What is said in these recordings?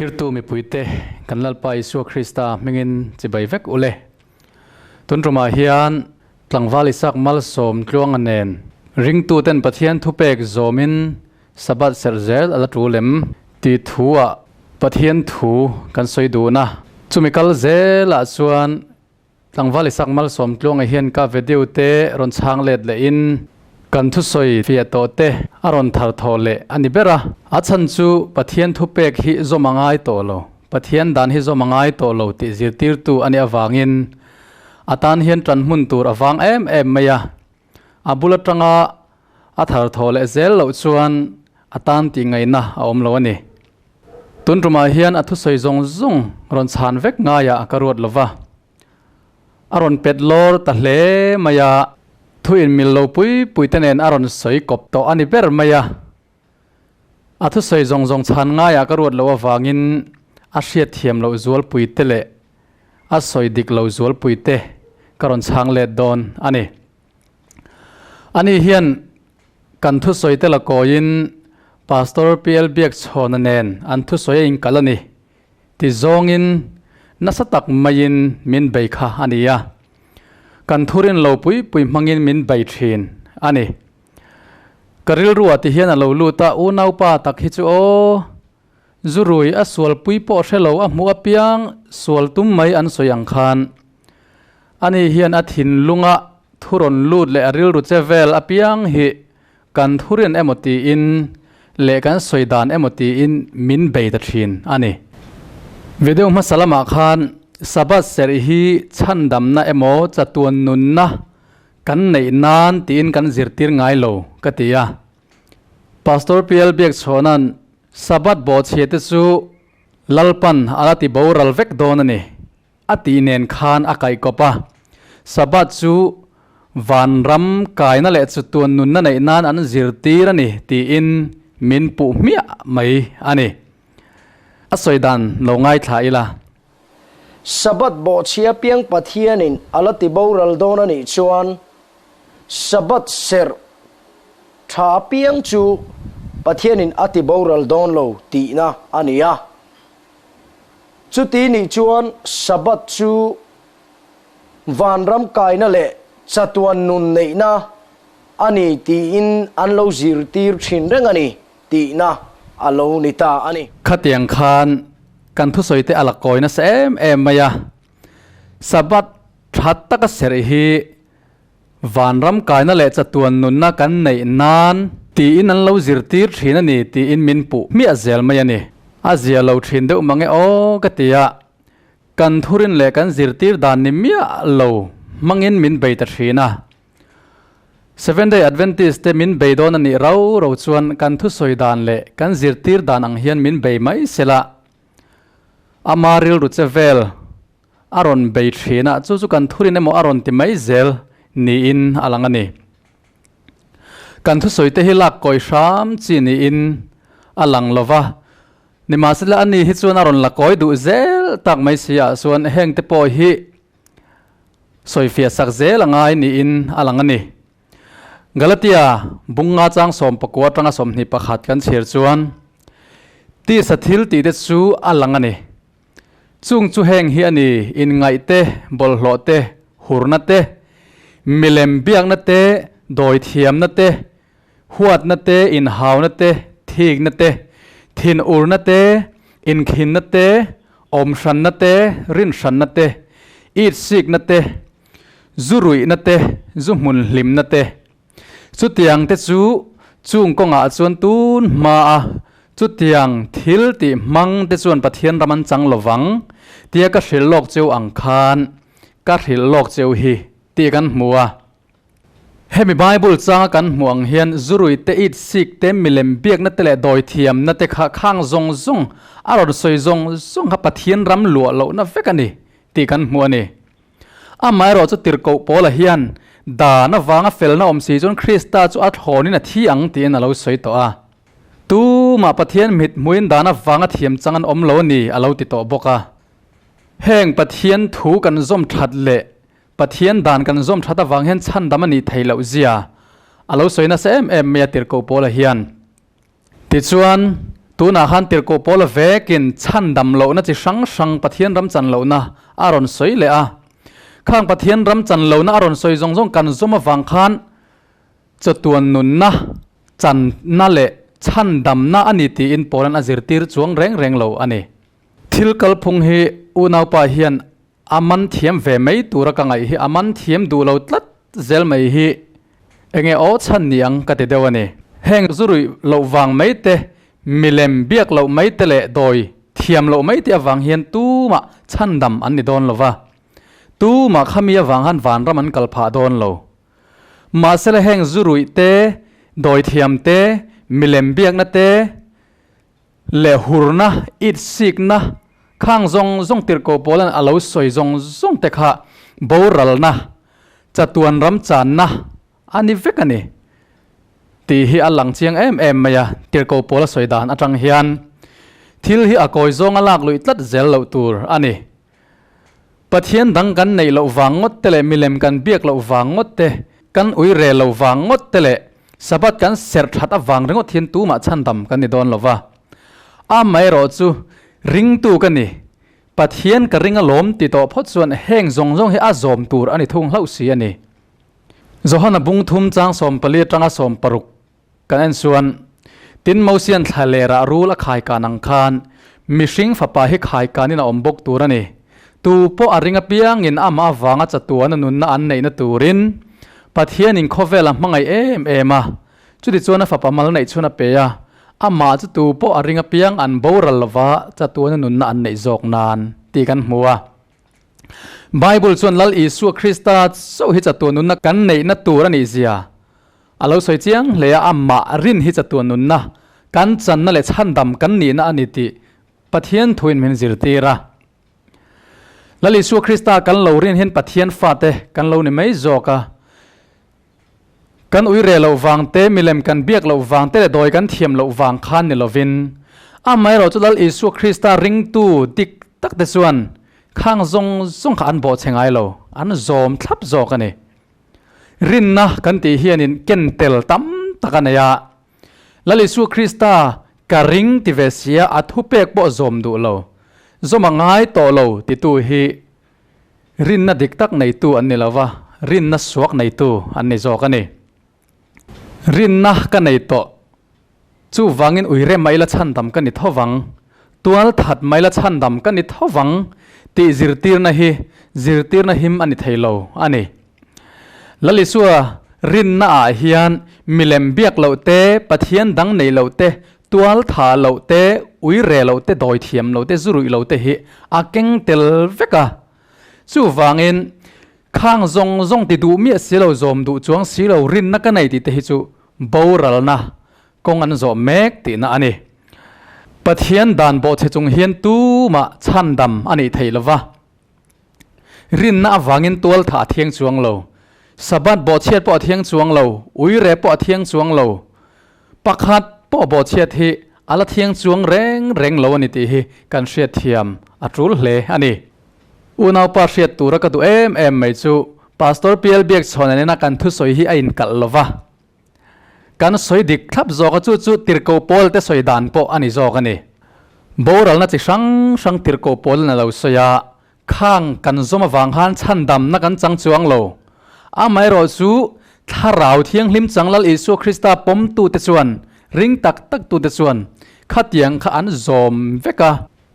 Thirtu mipuite kan Lalpa Isua Krista hmingin chibai vek u le. Tun tumah hian tlangval Isak malsawm tluanga nen ringtuten Pathian thupek zawmin Sabbath serh zel a la tul em tih thu-ah Pathian thu kan sawi dun a. Chumi kal zelah chuan Tlangval Isak malsawm tluanga hian ka video te rawn chhang let lehin kan thusawi fiah tawh te a rawn thar thawh leh a ni ber a. A chhan chu Pathian thupek hi zawm a ngai tawh lo, Pathian dan hi zawm a ngai tawh lo tih zirtirtu a nih avangin a tan hian tan hmun tur a vang em em mai a. A bul atanga a thar thawh leh zel loh chuan a tan tih ngaihna a awm lo a ni. Tun tumah hian a thusawi zawng zawng rawn chhan vek ngaiah ka ruat lo va, a rawn pet lawr ta hle mai a, thu inmil lo pui pui te nen a rawn sawi kawp tawh a ni ber mai a. A thusawi zawng zawng chhan ngaiah ka ruat loh avangin a hriatthiam loh zualpui te leh a sawi dik lo zualpui te ka rawn chhang let dawn a ni. Ani hian kan thusawi te la kawiin Pastor PL Biakchhawna nen an thusawi a inkal a ni ti zawngin nasa tak maiin min bei kha a ni a. Kan thurin lo pui pui hmangin min bei thin a ni. Ka rilruah ti hian a lo lut a, unaupa tak hi chu aw, Zurui a sualpui pawh hre lo a hmuh apiang sual tum mai an sawi ang khan ani hian a thinlunga thu rawn lut leh a rilru che vel apiang hi kan thurin emaw tiin leh kan sawi dan emaw tiin min bei ta thin a ni. Video hmasa lamah khan Sabbath serh hi chhandamna emaw chatuan nunna kan neih nan tiin kan zirtir ngai lo ka ti a. Pastor PL Biakchhawna'n Sabbath bawhchhia te chu Lalpan a la ti boral vek dawn a ni, a tih nen khan a kaih kawp a. Sabbath chu vanram kaina leh chutuan nunna neih nan an zirtir a ni tiin min puh hmiah mai a ni. A sawi dan lo ngaithla ila. Sabbath bawhchhia piang Pathianin a la ti boral dawn a nih chuan Sabbath serh tha piang chu Pathianin a ti boral dawn lo tihna a ni a. Chuti nih chuan Sabbath chu vanram kaina leh chatuan nun neihna a ni tiin an lo zirtir thin reng a ni tihna a lo ni ta a ni. Khatiang khan kan thusawi te a la kawi nasa em em mai a, Sabbath tha taka serh hi Vanram kaina leh chatuan nunna kan neih nan tiin an lo zirtir thin a ni tiin min puh hmiah zel mai a ni. A zia lo thin deuh mang e aw ka ti a, kan thurin leh kan zirtir dan ni miah lo hmangin min bei ta thin a. Seventh Day Adventist te min bei dawn a nih rau rau chuan kan thusawi dan leh kan zirtir dan ang hian min bei mai sela ama rilru che vel a rawn bei thin a, chu chu kan thurin emaw a rawn ti mai zel niin a lang a ni. Kan thusawi te hi lak kawi hram chi niin a lang lo va, nimahsela ani hi chuan a rawn la kawi duh zel tak mai si ah chuan heng te pawh hi sawifiah sak zel a ngai niin a lang a ni. Galatia bunga chang 19 atanga 21 kan chhiar chuan tisa thil tih te chu a lang a ni. Chung chu heng hi a ni, inngaih te, bawlhhlawh te, hurna te, milem biakna te, dawithiamna te, huatna te, inhauna te, thikna te, thinurna te, inkhinna te, awmhranna te, rinhranna te, itsikna te, zu ruihna te, zu hmun hlimna te. Chutiang te chu chung kawngah chuan tun hma a, chutiang thil tih hmang te chuan Pathian ram an chang lovang tia ka hrilh lawk cheu ang khan ka hrilh lawk cheu hi tih kan hmu a. Hemi Bible changa kan hmuh ang hian zurui te, it sik te, milem biakna te leh dawithiamna te kha khang zawng zawng a rawn sawi zawng zawng kha Pathian ram luah lohna vek a ni tih kan hmu a ni. Amaherawh chu tirhkoh Paula hian dan avanga felna awm si chuan Krista chu a thlawnin a thi ang tiin a lo sawi tawh a. Tumah Pathian mit hmuin dan avanga thiam chang an awm lo a ni a lo ti tawh bawk a. Heng Pathian thu kan zawm that leh Pathian dan kan zawm that avang hian chhandam a nih theih loh zia a lo sawi nasa em em mai a tirhkoh Paula hian. Tichuan. Tunah khan Tirhkoh Paula vekin chhandam lohna chi hrang hrang Pathian ram chan lohna a rawn sawi leh a. Khang Pathian ram chan lohna a rawn sawi zawng zawng kan zawm avang khan chawtuan nunna, channa leh chhandamna a ni tiin Paula'n a zirtir chuang reng reng lo a ni. Thil kalphung hi unaupa hian A man thiam ve mai tura ka ngaih hi a man thiam duh lo tlat zel mai hi enge aw chhan ni ang ka ti deuh a ni. Heng zuruih loh vang mai te, milem biak loh mai te leh dawi thiam loh mai te avang hian tumah chhandam an ni dawn lo va, tumah khami avang han vanram an kal phah dawn lo. Mahsela heng zuruih te, dawi thiam te, milem biakna te, Leh hurna, it sikna, khang zawng zawng tirhkoh pawlan a lo sawi zawng zawng te kha boralna, chatuan ram channa a ni vek a ni tih hi a lang chiang em em mai a, tirhkoh pawl a sawi dan atang hian thil hi a kawi zawnga lak luih tlat zel loh tur a ni. Pathian dang kan neih loh vang ngawt te leh milem kan biak loh vang ngawt te, kan ui re lo vang ngawt te leh Sabbath kan serh that avang ringawt hian tumah chhandam kan ni dawn lo va. Amaherawh chu ringtu ka ni, Pathian ka ring alawm ti tawh phawt chuan heng zawng zawng hi a zawm tur a ni thung hlauh si a ni. Johana bung thum chang 14 atanga 60 kan en chuan, Tin Mosian thla lerah rul a khai kan ang khan mihring fapa hi khai kanin a awm bawk tur a ni. Tu pawh a ring apiangin amah avanga chatuana nunna an neihna turin Pathianin khawvel a hmangaih em em a, chutichuan a fapa mal neih chhun a pe a, amah chu tu pawh a ring apiang an boral lova chatuana nunna an neih zawk nan tih kan hmu a. Bible chuan Lal Isua Krista chauh hi chatuan nunna kan neihna tur a nih zia a lo sawi chiang hle a, amah rin hi chatuan nunna kan channa leh chhandam kan nihna a ni tih Pathian thuin min zirtir a. Lal Isua Krista kan lo rin hian Pathian fate kan lo ni mai zawk a. Kan ui reh loh vang te, milem kan biak loh vang te leh dawi kan thiam loh vang khan ni lovin, amaherawh chu Lal Isua Krista ringtu dik tak te chuan khang zawng zawng kha an bawh che ngai lo, an zawm thlap zawk a ni. Rinna kan tih hianin ken tel tam tak a nei a. Lal Isua Krista ka ring ti ve sia a thupek pawh zawm duh lo, zawm a ngai tawh lo titu hi rinna dik tak neitu an ni lo va, rinna suak neitu an ni zawk a ni. Rinna ka nei tawh, chuvangin uire mai la chhandam ka ni tho vang, tual that mai la chhandam ka ni tho vang tih zirtirna hi zirtirna him a ni thei lo a ni. Lal Isua rinna ah hian milem biak loh te, Pathian dang nei loh te, tual tha loh te, ui re loh te, dawi thiam loh te, zu ruih loh te hi a keng tel vek a. Chuvangin khang zawng zawng ti duh miah si lo, zawm duh chuang si lo rinna ka nei tih te hi chu boralna kawng an zawh mek tihna a ni. Pathian dan bawhchhe chung hian tumah chhandam a nih theih lova. Rinna avangin tual tha a thiang chuang lo. Sabbath bawhchhiat pawh a thiang chuang lo. Uire pawh a thiang chuang lo. Pakhat pawh bawhchhiat hi a la thiang chuang reng reng lo a ni tih hi kan hriatthiam a tul hle a ni. Unaupa hriat tura ka duh em em mai chu Pastor PL Biakchhawn nena kan thusawi hi a inkalh lo va. Kan sawi dik thlap zawk a chu chu tirhkoh pawl te sawi dan pawh a ni zawk a ni. Boralna chi hrang hrang tirhkoh pawl in a lo sawi a, khang kan zawm avang khan chhandamna kan chang chuang lo. Amaherawh chu Thlarau Thianghlim chang Lal Isua Krista pawmtute chuan ring tak taktute chuan khatiang kha an zawm vek a,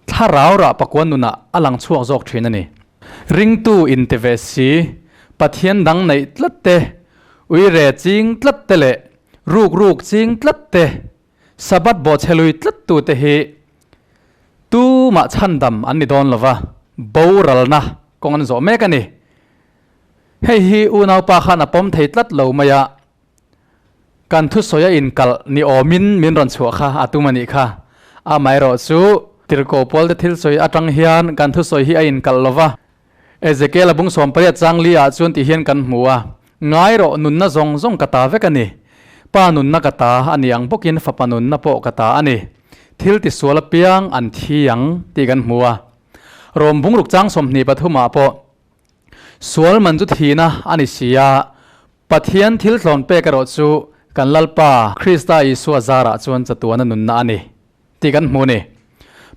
Thlarau rah pakua nunah a lang chhuak zawk thin a ni. Ringtu inte ve si, Pathian dang neih tlat te, uire ching tlat te leh ruk ruk ching tlat te, Sabbath bawhchhe lui tlat tute hi tumah chhandam an ni dawn lova, boralna kawng an zawh mek a ni. Hei hi unaupa khan a pawm thei tlat lo mai a. Kan thusawi a inkalh ni awmin min rawn chhuah kha a tum a nih kha. Amaherawh chu tirhkoh pawl te thil sawi atang hian kan thusawi hi a inkalh lo va. Ezekiel a bung 18 chang li ah chuan ti hian kan hmu a, Ngai rawh, nunna zawng zawng ka ta vek a ni. Pa nunna ka ta a ni ang bawkin fapa nunna pawh ka ta a ni. Thil tisual apiang an thi ang tih kan hmu a. Rom bungruk chang 23 ah pawh sual man chu thihna a ni si a, Pathian thil thlawn pek erawh chu kan Lalpa Krista Isua zarah chuan chatuana nunna a ni tih kan hmu a ni.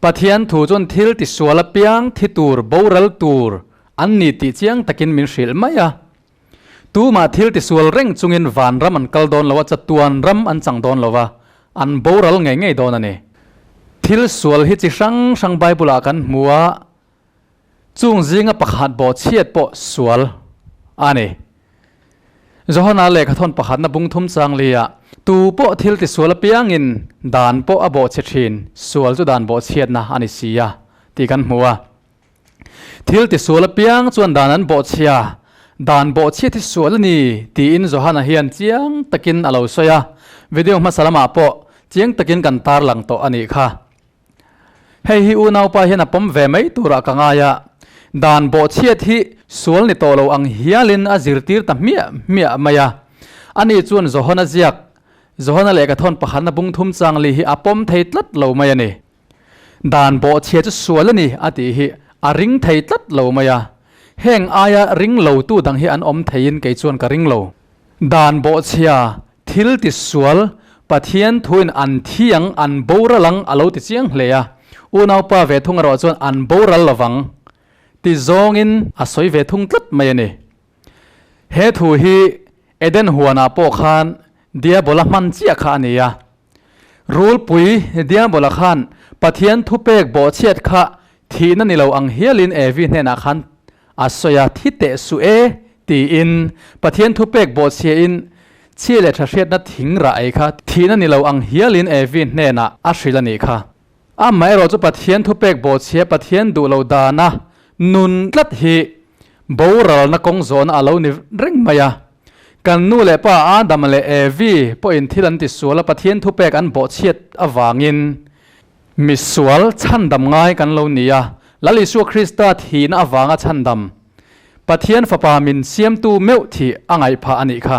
Pathian thu chuan thil tisual apiang thi tur, boral tur an ni tih chiang takin min hrilh mai a. Tumah thil tisual reng chungin vanram an kal dawn lo a, chatuan ram an chang dawn lo va, an boral ngei ngei dawn a ni. Thil sual hi chi hrang hrang Bible-ah kan hmu a, Chung zinga pakhat bawhchhiat pawh sual a ni. Johana lehkhathawn pakhatna bung thum chang liah, Tu pawh thil tisual apiangin dan pawh a bawhchhe thin, sual chu dan bawhchhiatna a ni si a, tih kan hmu a. Thil tisual apiang chuan dan an bawhchhia, dan bawhchhiat hi sual a ni, tiin Johana hian chiang takin a lo sawi a. Video hmasa lamah pawh chiang takin kan tarlang tawh a nih kha. Hei hi unaupa hian a pawm ve mai turah ka ngai a, dan bawhchhiat hi sual ni tawh lo ang hialin a zirtir ta hmiah hmiah mai a. Ani chuan Johana ziak, Johana lehkhathawn pakhatna bung thum chang li hi a pawm thei tlat lo mai a ni. Dan bawhchhia chu sual a ni a tih hi a ring thei tlat lo mai a. Heng aia ring lotu dang hi an awm theiin kei chuan ka ring lo. Dan bawhchhia Thil ti sual, Pathian thuin an thiang, an boral ang a lo ti chiang hle a. Unaupa ve thung erawh chuan an boral lovang ti zawngin a sawi ve thung tlat mai a ni. He thu hi Eden huanah pawh khan Diabola hman chiah kha a ni a. Rulpui Diabola khan Pathian thupek bawhchhiat kha thihna ni lo ang hialin Evi hnenah khan A sawi a, thi teh suh e, tiin Pathian thupek bawhchhiain chhia leh tha hriatna thing rah ei kha thihna ni lo ang hialin Evi hnenah a hrilh a nih kha. Amaherawh chu Pathian thupek bawhchhia Pathian duh lo dana nun tlat hi boralna kawng zawhna a lo ni reng mai a. Kan nu leh pa Adam leh Evi pawhin thil an tisual a, Pathian thupek an bawhchhiat avangin Misual chhandam ngai kan lo ni a, Lal Isua Krista thihna avanga chhandam, Pathian Fapa min siamtu meuh thih a ngaih phah a nih kha.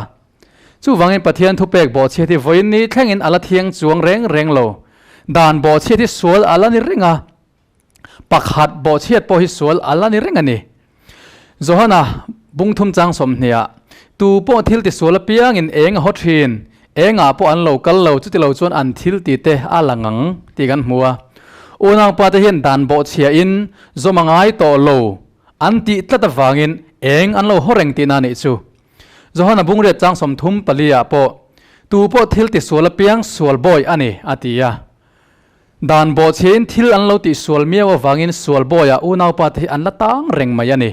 Chuvangin Pathian thupek bawhchhiat hi vawiin ni thlengin a la thiang chuang reng reng lo. Dan bawhchhiat hi sual a la ni reng a, pakhat bawhchhiat pawh hi sual a la ni reng a ni. Johana bungthum chang sawmhniah, Tu pawh thil tisual apiangin eng a haw thin, engah pawh an lo kal lo, chuti lo chuan an thil ti te a la ngang tih kan hmu a. Unaupa te hian dan bawhchhiahin zawm a ngai tawh lo an tih tlat avangin eng an lo haw reng tihna a nih chu. Johana bungriat chang 34 ah pawh, Tu pawh thil tisual apiang sual bawi a ni, a ti a. Dan bawhchhiain thil an lo tih sual miau avangin sual bawiah unaupa te hi an la tang reng mai a ni.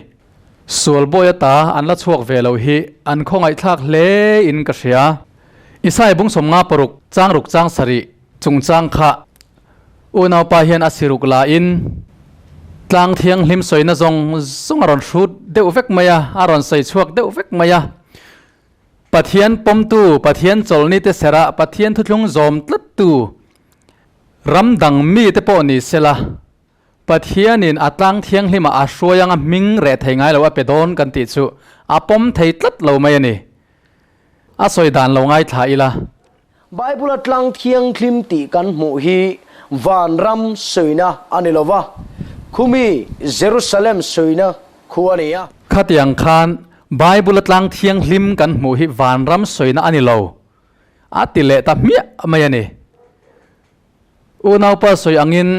Sual bawi ata an la chhuak ve lo hi an khawngaihthlak hle in ka hria. Isai bung 56 chang ruk chang sarih chungchang kha unaupa hian a siruk la in tlang thianghlim sawina zawng zawng a rawn hrut deuh vek mai a, a rawn sawi chhuak deuh vek mai a. Pathian pawmtu, Pathian chawlhni te serah Pathian thuthlung zawm tlattu ram dang mite pawh ni sela, Pathianin a tlang thianghlimah a hruai anga hming reh thei ngai lo a pe dawn kan tih chu a pawm thei tlat lo mai a ni. A sawi dan lo ngaithla ila. Bible-a tlang thianghlim tih kan hmuh hi vanram sawina a ni lo va, khumi Jerusalem sawina khu a ni a. Khatiang khan Bible-a tlang thianghlim kan hmuh hi vanram sawina a ni lo, a ti leh ta hmiah mai a ni. Unaupa sawi angin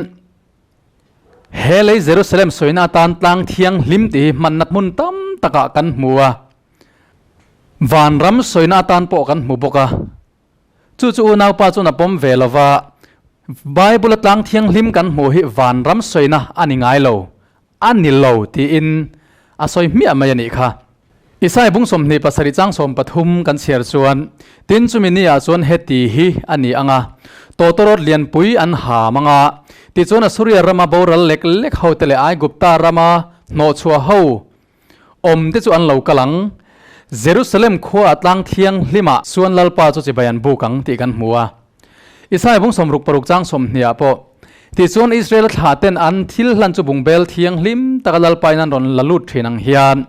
he lei Jerusalem sawina atan tlang thianghlim tih hi hmanna hmun tam takah kan hmu a. Vanram sawina atan pawh kan hmu bawk a. Chu chu unaupa chuan a pawm ve lo va, Bible-a tlang thianghlim kan hmuh hi vanram sawina a ni ngai lo, a ni lo tiin a sawi hmiah mai a nih kha. Isai bung 27 chang 13 kan chhiar chuan, Tin chumi niah chuan heti hi a ni ang a, tawtawrawt lianpui an ham ang a, tichuan Assuria rama boral lek lek hote leh Aigupta rama hnawhchhuah ho Awm te chu an lo kal ang. Jerusalem khua tlang thianghlimah chuan Lalpa chu chibai an buk ang tih kan hmu a. Isaiah bung 66 chang 20 ah pawh, Tichuan Israel thla ten an thil hlan chu bungbel thianghlim taka Lalpa in an rawn la lut thin ang hian,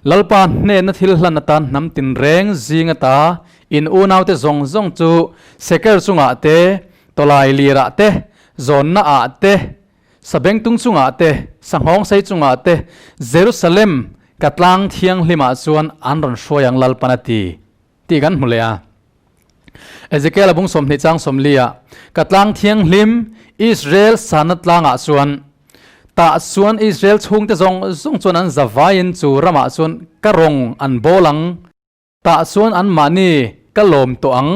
Lalpa hnena thil hlan atan hnam tinreng zing ata in unaute zawng zawng chu seker chungah te, tawlai lirah te, zawnna ah te, Sabengtung chungah te, sanghawngsei chungah te, Jerusalem ka tlang thianghlimah chuan an rawn hruai ang Lalpan a ti, tih kan hmu leh a. Ezekiel a bung 20 chang 40 ah, Ka tlang thianghlim, Israel sanna tlangah chuan, tah chuan Israel chhungte zawng zawng chuan an zavaiin chu ramah chuan ka rawng an bawl ang. Tah chuan anmahni ka lawm tawh ang.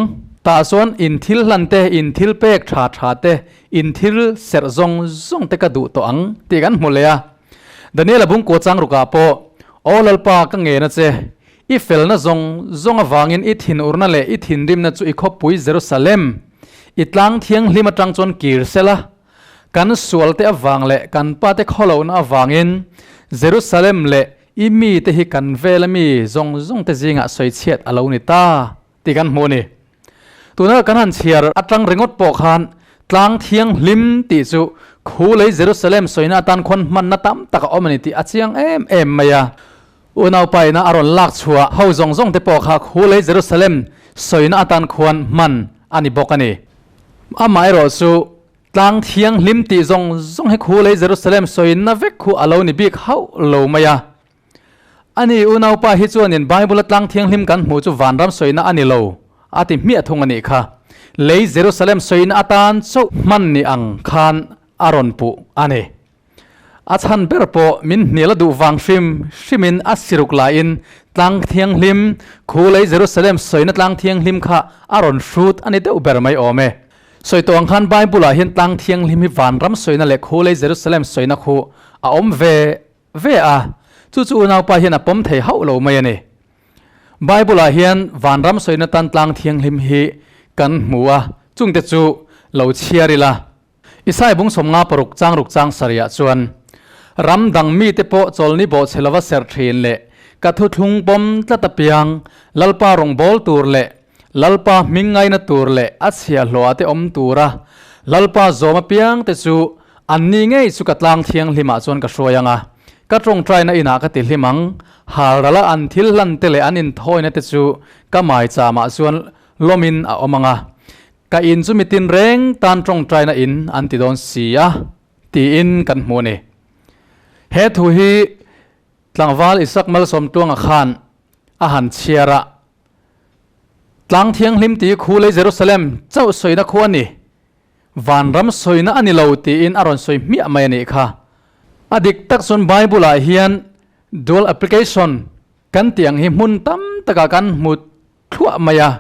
Tah chuan in thil hlan te, in thil pek tha tha te, in thil serh zawng zawng te ka duh tawh ang tih kan hmu leh a. Daniel a bungkua chang rukah pawh, Aw Lalpa ka ngen a che, i felna zawng zawng avangin i thinurna leh i thinrimna chu i khawpui Jerusalem, i tlang thianghlim atang chuan kir sela, kan sualte avang leh kan pate khawlohna avangin Jerusalem leh I mite hi kan vela mi zawng zawng te zingah sawi chhiat a lo ni ta tih kan hmu a ni. Tuna kan han chhiar atang ringawt pawh khan tlang thianghlim tih chu khu lei Jerusalem sawina atan khuan hmanna tam tak a awm a ni tih a chiang em em mai a. Unaupa ina a rawn lak chhuah ho zawng zawng te pawh kha khu lei Jerusalem sawina atan khuan hman a ni bawk a ni. Amaherawh chu Tlang thianghlim tih zawng zawng hi khu lei Jerusalem sawinna vek khu a lo ni bik hauh lo mai a. Ani unaupa hi chuanin Bible-a tlang thianghlim kan hmuh chu vanram sawina a ni lo a ti hmiah thung a nih kha. Lei Jerusalem sawina atan chauh hman ni ang khan a rawn puh a ni. A chhan ber pawh min hnial a duh vang hrim hrimin a siruk laiin tlang thianghlim, khu lei Jerusalem sawina tlang thianghlim kha a rawn hrut a ni deuh ber mai awm e. Sawi tawh ang khan Bible-ah hian tlang thianghlim hi vanram sawina leh khu lei Jerusalem sawina khu a awm ve ve a, chu chu unaupa hian a pawm thei hauh lo mai a ni. Bible-ah hian vanram sawina tan tlang thianghlim hi kan hmu a, chungte chu lo chhiar ila. Isai bung 56 chang ruk chang sarihah chuan, Ram dang mite pawh chawlni bawhchhe lova serh thin leh ka thuthlung pawm tlat apiang Lalpa rawngbâwl tur leh Lalpa hming ngaina tur leh a chhiahhlawhah te awm tura Lalpa zawm apiangte chu anni ngei chu ka tlang thianghlimah chuan ka hruai ang a, ka tawngtaina inah ka ti hlim ang, halrala an thil hlante leh an inthawina te chu ka maichamah chuan lawmin a awm ang a. Ka in chu mitin reng tan tawngtaina in an ti dawn si a, tiin kan hmu a ni. He thu hi tlangval Isak Malsawmtluanga khan a han chhiar a, Tlang Thianghlim tih khu lei Jerusalem chauh sawina khu a ni, vanram sawina a ni lo tiin a rawn sawi hmiah mai a nih kha. A dik tak chuan Bible-ah hian dual application kan tih ang hi hmun tam takah kan hmu thluah mai a.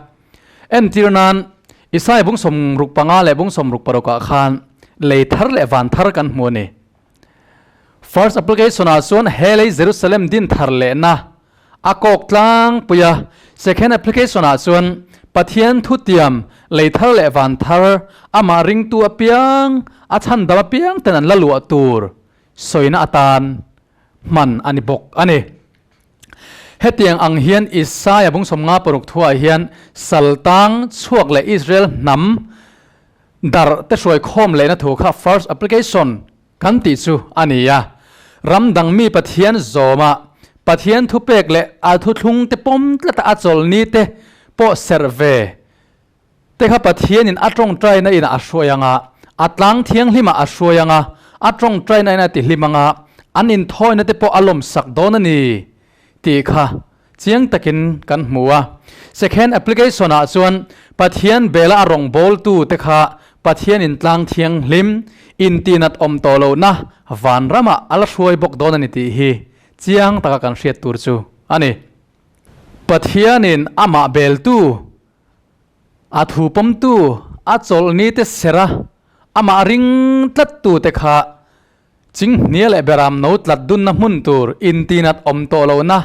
Entir nan, Isai bung 65 leh bung 66 ah khan lei thar leh van thar kan hmu a ni. First application ah chuan he lei Jerusalem din thar lehna a kawk tlangpui a. Second application ah chuan Pathian thutiam lei thar leh van thar amah ringtu apiang, a chhandam apiang ten an la luah tur sawina atan hman a ni bawk a ni. Hetiang ang hian Isaia bung 56 thuah hian saltang chhuak leh Israel hnam darh te hruai khawm lehna thu kha first application kan tih chu a ni a. Ram dang mi Pathian zawma Pathian thupek leh a thuthlung te pawm tlata a chawlni te pawh serh ve te kha Pathianin a tawngtaina inah a hruai ang a, a tlang thianghlimah a hruai ang a, a tawngtaina in a tihlim ang a, an inthawina te pawh a lawmsak dawn a ni tih kha chiang takin kan hmu a. Second application ah chuan Pathian bela a rawngbawltu te kha Pathianin tlang thianghlim intinat awm tawh lohna vanramah a la hruai bawk dawn a ni tih hi chiang taka kan hriat tur chu a ni. Pathianin amah beltu A thu pawmtu, a chawlhni te serh a, amah ring tlattu te kha Chinghnia leh Beram no tlat dunna hmun tur intinat awm tawh lohna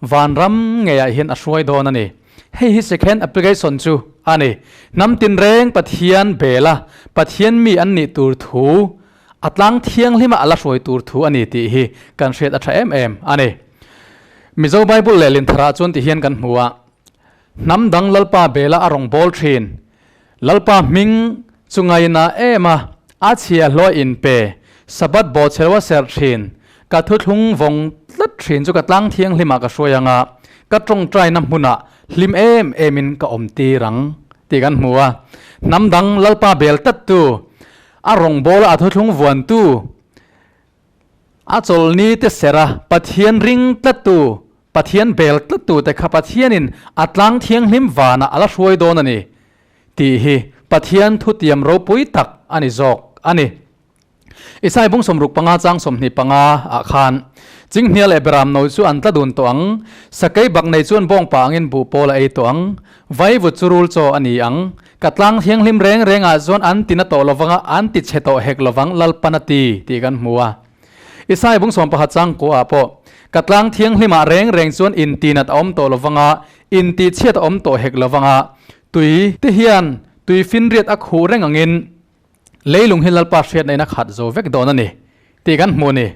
vanram ngeiah hian a hruai dawn a ni. Hei hi second application chu a ni. Hnam tinreng Pathian bel a, Pathian mi an nih tur thu, a tlang thianghlima a la hruai tur thu a ni tih hi kan hriat a tha em em a ni. Mizo Bible leh Lintharah chuan ti hian kan hmu a. Hnam dang Lalpa bela a rawn bawl thin. Lalpa hming chu ngaina em a, a chhia hlawh in pe. Sabbath bawhchhelo a serh thin. Ka thuthlung vawng tlat thin chu ka tlang thianghlimah ka hruai ang a, ka tawngtaina hmunah hlim em emin ka awm tir ang tih kan hmu a. Hnam dang Lalpa bel tlattu, a rawngbawla a thuthlung vuantu, A chawlhni te serh a, Pathian ring tlattu, Pathian bel tlattu te kha Pathianin a tlang thianghlim vanah a la hruai dawn a ni. tih hi Pathian thutiam ropui tak a ni zawk a ni. Isai bung 65 chang 25 ah khan Chinghnia leh Beram no chu an tla dun tawh ang, sakei bak nei chuan bawngpa angin buh pawl a ei tawh ang, vaivut chu rul chaw a ni ang, ka tlang thianghlim reng rengah chuan an tina tawh lovang a, an ti chhe tawh hek lovang Lalpan a ti tih kan hmu a. Isai bung 11 chang kua ah pawh ka tlang thianghlimah reng reng chuan intinat a awm tawh lovang a, intihchhiat a awm tawh hek lovang a, tui te hian tui finriat a khuh reng angin, Leilung hi Lalpa hriatna in a khat zo vek dawn a ni tih kan hmu a ni.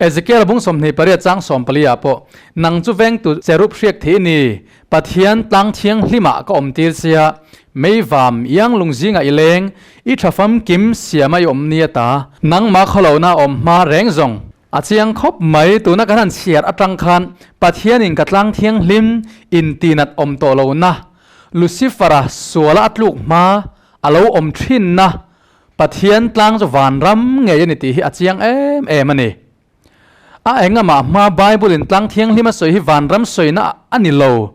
Ezekiel bung 28 chang 14 ah pawh, Nang chu vengtu cherub hriak thei i ni, Pathian tlang thianghlimah ka awm tir sia, meivam iang lung zingah i leng, i tha famkim siama i awm ni ata, nangmah khawlohna a awm hma reng zawng a chiang khawp mai, tuna kan han chhiar atang khan Pathianin ka tlang thianghlim intinat awm tawh lohna Lucifer-a suala a tluk hma A lo awm thinna Pathian tlang chu vanram ngei a ni tih hi a chiang em em a ni. A engamah hma Bible in tlang thianghlim a sawi hi vanram sawina a ni lo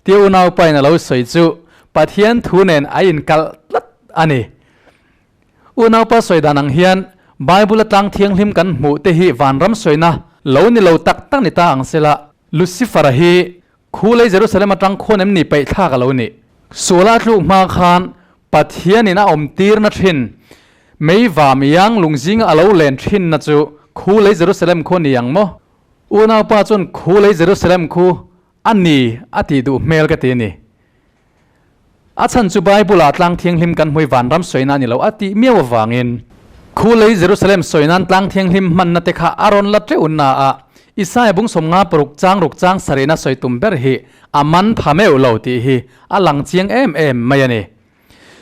tia unaupain a lo sawi chu Pathian thu nen a inkalh tlat a ni. Unaupa sawi dan ang hian Bible a tlang thianghlim kan hmuh te hi vanram sawina lo ni lo tak tak ni ta ang sela Lucifer-a hi Khu lei Jerusalem atang khuan em ni peih thlak a lo nih? Suala tluk hma khan Pathianin a awm tirna thin, mei vam iang lungzinga a lo len thinna chu khu lei Jerusalem khu a ni ang maw? Unaupa chuan khu lei Jerusalem khu a ni a tih duh hmel ka ti a ni. A chhan chu Bible-ah tlang thianghlim kan hmui vanram sawi na a ni lo a tih miau avangin. Khu lei Jerusalem sawi nan tlang thianghlim hmanna te kha a rawn la teuh na a, Isaiah bung 56 chang ruk chang sarihna sawi tum ber hi a man pha meuh lo tih hi a lang chiang em em mai a ni.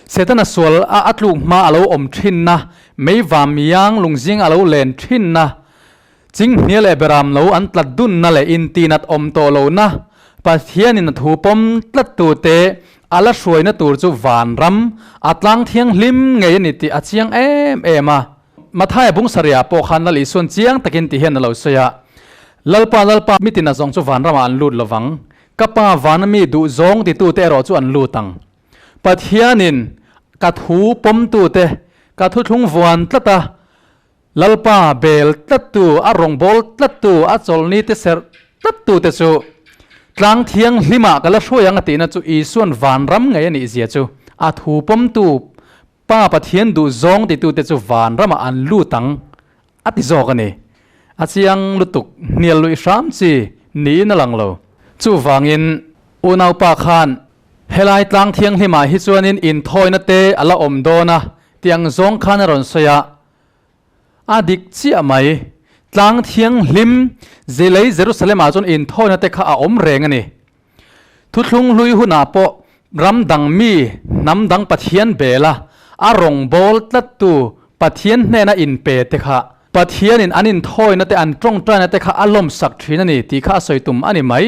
Setana sual a a tluk hma a lo awm thinna, meivam iang lungzing a lo len thinna, Chinghnia leh Beram lo an tlat dunna leh intinat awm tawh lohna, Pathianin a thu pawm tlattute a la hruaina tur chu vanram a tlang thianghlim ngei a ni tih a chiang em em a. Mathaia bung sarihah pawh khan Lal Isuan chiang takin ti hian a lo sawi a, Lalpa, Lalpa, mitin a zawng chu vanramah an lut lovang, ka Pa vana mi duh zawng titute erawh chu an lut ang. Pathianin ka thu pawmtute ka thuthlung vuan tlat a, Lalpa bel tlattu, a rawngbâwl tlattu, a chawlhni te serh tlattute chu tlang thianghlimah ka la hruai ang a tihna chu Isua'n vanram ngei a nih zia chu a thu pawmtu Pa Pathian duh zawng titute chu vanramah an lut ang a ti zawk a ni. A chiang lutuk hnial luih hram chi niin a lang lo. Chuvangin unaupa khan helai tlang thianghlimah hi chuanin inthawina te a la awm dawn a tiang zawng khan a rawn sawi a, A dik chiah mai. Tlang thianghlim Zilei Jerusalem-ah chuan inthawina te kha a awm reng a ni. Thuthlung hlui hunah pawh ram dang mi, hnam dang Pathian bela a rawngbâwl tlattu Pathian hnena inpe te kha Pathianin an inthawina te an tawngtaina te kha a lawmsak thin a ni tih kha a sawi tum a ni mai.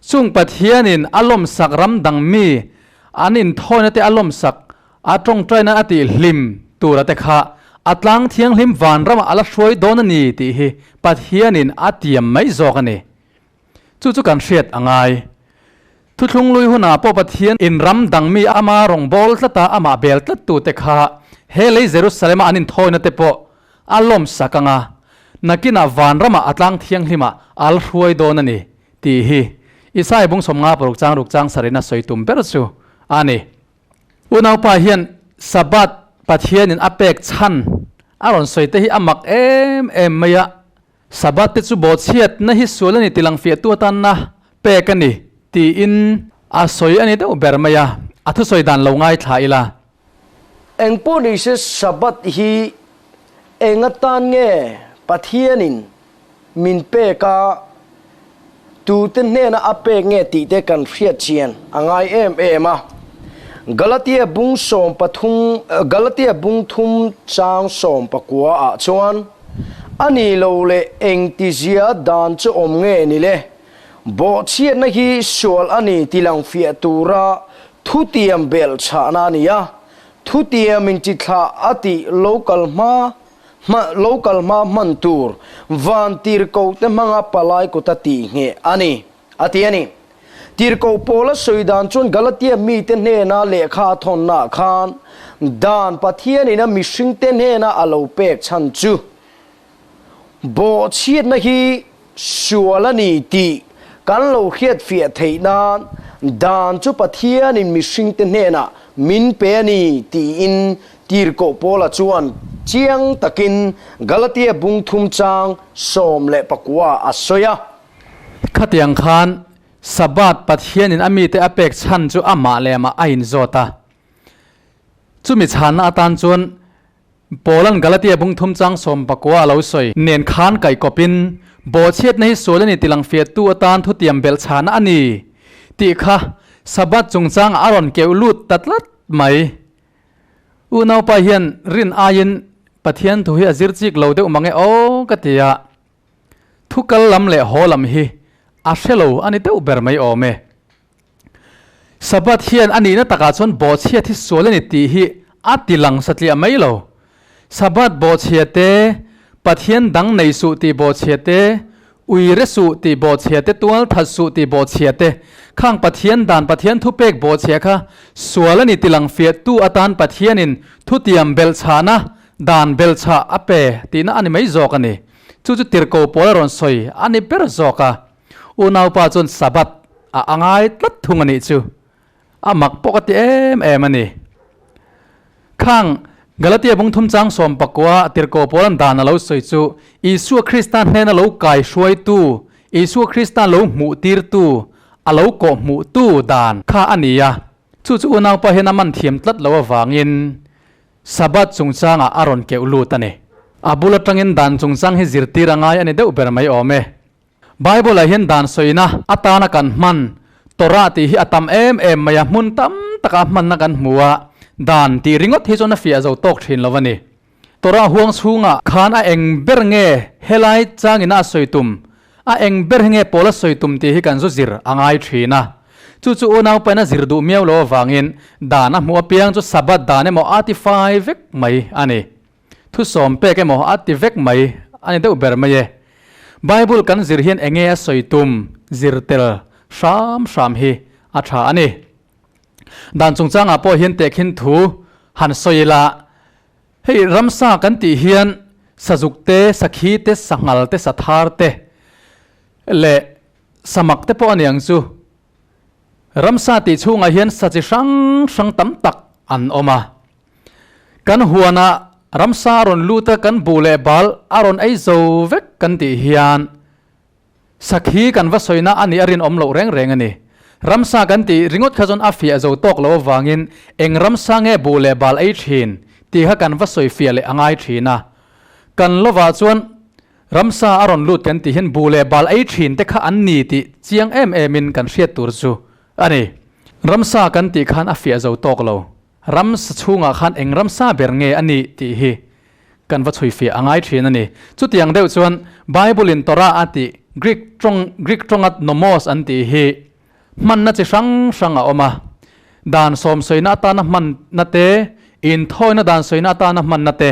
Chung Pathianin a lawmsak ram dang mi an inthawina te a lawmsak A tawngtaina a tih hlim tura te kha a tlang thianghlim vanramah a la hruai dawn a ni tih hi Pathianin a tiam mai zawk a ni. Chu chu kan hriat a ngai. Thuthlung lui hunah pawh Pathian in ram dang mi ama rawngbâwl tlata amah bel tlattute kha he lei Jerusalem-a an inthawina te pawh a lawmsak ang a, nakinah vanramah a tlang thianghlimah a la hruai dawn a ni tih hi Isaiah bung 56 chang ruk chang sarihna sawi tum ber chu a ni. Unaupa hian Sabbath Pathianin a pek chhan a rawn sawi te hi a mak em em mai a, Sabbath te chu bawhchhiatna hi sual a ni tilang fiahtu atanna pek a ni tiin a sawi a ni deuh ber mai a, a thusawi dan lo ngaithla ila. Engpawh ni se Sabbath hi eng atan nge Pathianin min pek a, tute hnena a pek nge tih te kan hriat chian a ngai em em a. Galatia bung 13, Galatia bung thum chang 19 ah chuan, A ni lo leh engtizia dan chu awm nge ni le? Bawhchhiatna hi sual a ni ti lang fiah tura thutiam belh chhahna a ni a, thutiam in chi thlah a tih lo kal hma Hma lo kal hma hman tur van tir ko te hmanga palai kuta tih ngheh a ni, a ti a ni. Tirhkoh Paula sawi dan chuan Galatia mite hnena lehkha a thawnnaah khan dan Pathianin a mihringte hnena a lo pek chhan chu bawhchhiatna hi sual a ni tih kan lo hriatfiah theih nan dan chu Pathianin mihringte hnenah min pe a ni tiin Tirhkoh Paula chuan chiang takin Galatia bung thum chang 19 a sawi a. Khatiang khan Sabbath Pathianin a mite a pek chhan chu amah leh amah a inzawt a. Chumi chhanna atan chuan Paula'n Galatia bung thum chang 19 a lo sawi nen khan kaihkawpin bawhchhiatna hi sual a ni ti langfiahtu atan thutiam belh chhana a ni tih kha Sabbath chungchangah a rawn keuh lut ta tlat mai. Unaupa hian rin aiin Pathian thu hi a zir chik lo deuh mang e aw ka ti a. Thu kal lam leh haw lam hi a hre lo a ni deuh ber mai awm e. Sabbath hian a nihna takah chuan bawhchhiat hi sual a ni tih hi a ti lang satliah mai lo. Sabbath bawhchhia te, Pathian dang nei suh tih bawhchhia te, ui re suh tih bawhchhia te, tual that suh tih bawhchhia te, khang Pathian dan Pathian thupek bawhchhia kha sual a ni ti lang fiahtu atan Pathianin thutiam belhchhahna dan belhchhah a pe tihna a ni mai zawk a ni. Chu chu tirhkoh pawl a rawn sawi a ni ber zawk a. Unaupa chuan Sabbath a angai tlat thung a nih chu. A mak pawh ka ti em em a ni. Khang Galatia bung thum chang 19 tirhkoh pawl an dan a lo sawi chu Isua Krista hnena lo kai hruaitu, Isua Krista lo hmuh tirtu, a lo kawh hmuhtu dan kha a ni a. Chu chu unaupa hian a man thiam tlat lo avangin Sabbath chungchangah a rawn keuh lut a ni. A bul atangin dan chungchang hi zirtir a ngai a ni deuh ber mai awm e. Bible-ah hian dan sawina atana kan hman Torah tih hi a tam em em mai a, hmun tam taka hmanna kan hmu a, dan tih ringawt hi chuan a fiah zo tawk thin lo a ni. Torah huang chhungah khan a eng ber nge helai changina a sawi tum, a eng ber hi nge pawl a sawi tum tih hi kan zu zir a ngai thin a. Chu chu unau pain a zir duh miau lo avangin dan a hmuh apiang chu Sabbath dan emaw a ti fai vek mai a ni. Thusawm pek emaw a ti vek mai a ni deuh ber mai e. Bible kan zir hian enge a sawi tum zir tel hram hram hi a tha a ni. Dan chungchangah pawh hian tehkhin thu han sawi ila, hei ramsa kan tih hian sazuk te, sakhi te, sanghal te, sathar te leh samak te pawh a ni ang chu. Ramsa tih chhungah hian sa chi hrang hrang tam tak an awm a. Kan huanah ramsa a rawn lut a, kan buh leh bal a rawn ei zo vek kan tih hian sakhi kan va sawina a nih a rinawm loh reng reng a ni. Ramsa kan tih ringawt kha chuan a fiah zo tawk loh avangin eng ramsa nge buh leh bal ei thin tih kha kan va sawi fiah leh a ngai thin a. Kan lovah chuan ramsa a rawn lut kan tih hian buh leh bal ei thin te kha an ni tih chiang em emin kan hriat tur chu a ni. Ramsa kan tih khan a fiah zo tawk lo. Ramsa chhungah khan eng ramsa ber nge a nih tih hi kan va chhui fiah a ngai thin a ni. Chutiang deuh chuan Bible-in Torah a tih Greek tawng Greek tawnga nomos an tih hi hmanna chi hrang hrang a awm a. Dan sawmsawina atana hmanna te, inthawina dan sawina atana hmanna te,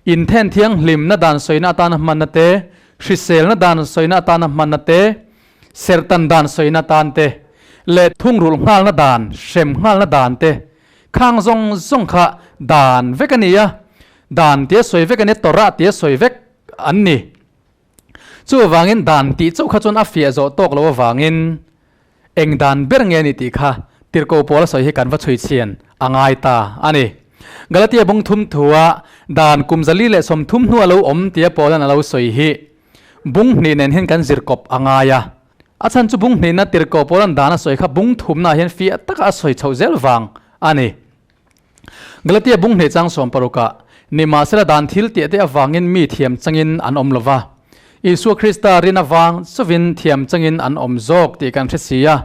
inthen thianghlimna dan sawina atana hmanna te, hriselna dan sawina atana hmanna te, Serhtan dan sawina tan te leh thungrulh nghalna dan, hrem nghalna dan te khang zawng zawng kha dan vek a ni a, dan tia sawi vek a ni, Torah tia sawi vek an ni. Chuvangin dan tih chauh kha chuan a fiah zawh tawk lo avangin eng dan ber nge a ni tih kha tirhkoh pawl a sawi hi kan va chhui chhian a ngai ta a ni. Galatia bung thum thua dan kum 430 hnua lo awm tia Paulan a lo sawi hi Bung hnih nen hian kan zir kawp a ngai a. A chhan chu bung hnihna tirhkoh pawl an dan a sawi kha bung thumnaah hian fiah taka a sawi chhoh zel vang a ni. Galatia bung hnih chang 16ah, Nimahsela dan thil tih te avangin mi thiam changin an awm lo va, Isua Krista rin avang chuvin thiam changin an awm zawk tih kan hre si a.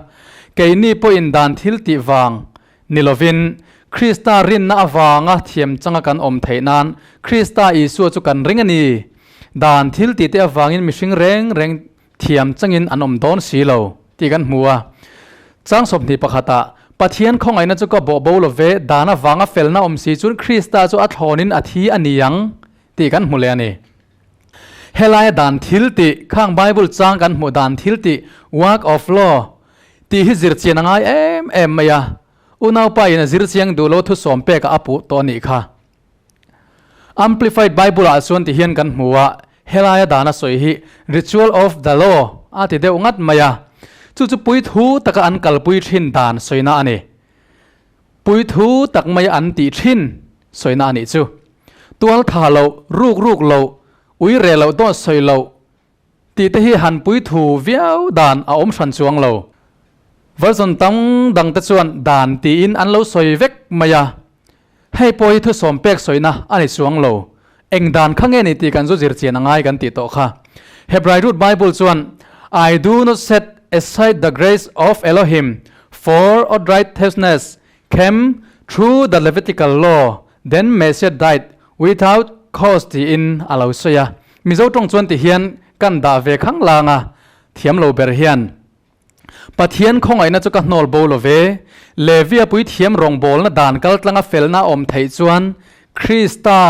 Keini pawhin dan thil tih vang ni lovin, Krista rinna avanga thiam changa kan awm theih nan Krista Isua chu kan ring a ni. Dan thil tihte avangin mihring reng reng thiam changin an awm dawn si lo tih kan hmu a. Chang 21ah, Pathian khawngaihna chu ka bawh bo lo ve, dan avanga felna awm si chuan Krista chu a thlawnin a thi a ni ang tih kan hmu leh a ni. Helaia dan thil tih, khang Bible chang kan hmuh dan thil tih, work of law, Tih hi zir chian a ngai em em mai a, unaupa in a zir chiang duh lo thusawm pek ah a puh tawh a nih kha. Amplified Bible ah chuan ti hian kan hmu a, helaia dan a sawi hi Ritual of the Law a ti deuh ngat mai a, chu chu puithu taka an kalpui thin dan sawina a ni. Puithu tak mai an tih thin sawina a nih chu. Tual tha loh, ruk ruk loh, ui reh loh dawt sawi loh tih te hi han puithu viau dan a awm hran chuang lo. Version tam dang te chuan dan tiin an lo sawi vek mai a. Hei pawh hi thusawm pek sawina a ni chuang lo. Eng dan kha nge ni tih kan zu zir chian a ngai kan tih tawh kha. Hebrai root Bible chuan, I do not set aside the grace of Elohim, for outrightness came through the Levitical law, then Messiah died without cause tiin a lo sawi a. Mizo tawng chuan ti hian kan dah ve khang lang a, thiam lo ber hian. Pathian khawngaihna chu ka hnawl bo lo ve. Levia puithiam rawngbawlna dan kaltlanga felna a awm theih chuan Krista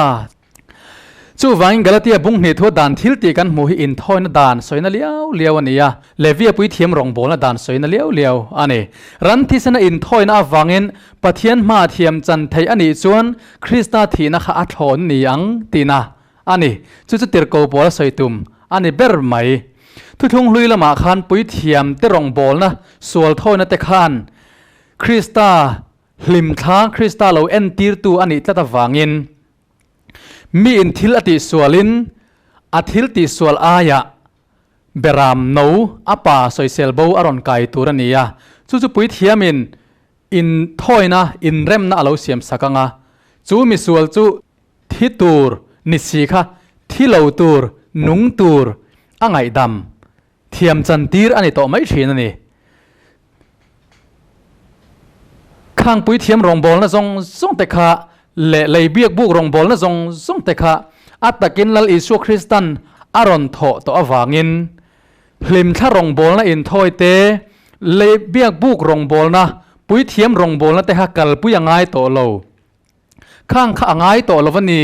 Chuvangin Galatia bung hnih thua dan thil tih kan hmuh hi inthawina dan sawina liau liau a ni a, Levia puithiam rawngbawlna dan sawina liau liau a ni. Ran thisena inthawina avangin Pathian hmaa thiam chan theih a nih chuan Krista thihna kha a thlawn ni ang tihna A ni, chu chu tirhko pawl a sawi tum a ni ber mai. Thuthlung hlui lamah khan puithiam te rawngbawlna sual thawina te khan Krista hlimthla, Krista lo entirtu a nih tlat avangin miin thil a tihsualin a thil tihsual aiah beram no a pa sawisel bo a rawn kai tur a ni a, chu chu puithiamin inthawina, inremna a lo siamsak ang a, chu misual chu Thi tur ni si kha thi lo tur, nung tur a ngaihdam thiam chan tir a ni tawh mai thin a ni. Khangpui thiam rawngbawlna zawng zawng te kha leh lei biak buk rawngbawlna zawng zawng te kha a takin Lal Isua Kristan a rawn thawh tawh avangin hlimthla rawngbawlna inthawi te, lei biak buk rawngbawlna, puithiam rawngbawlna te kha kalpui a ngai tawh lo. Khang kha a ngai tawh lo a ni.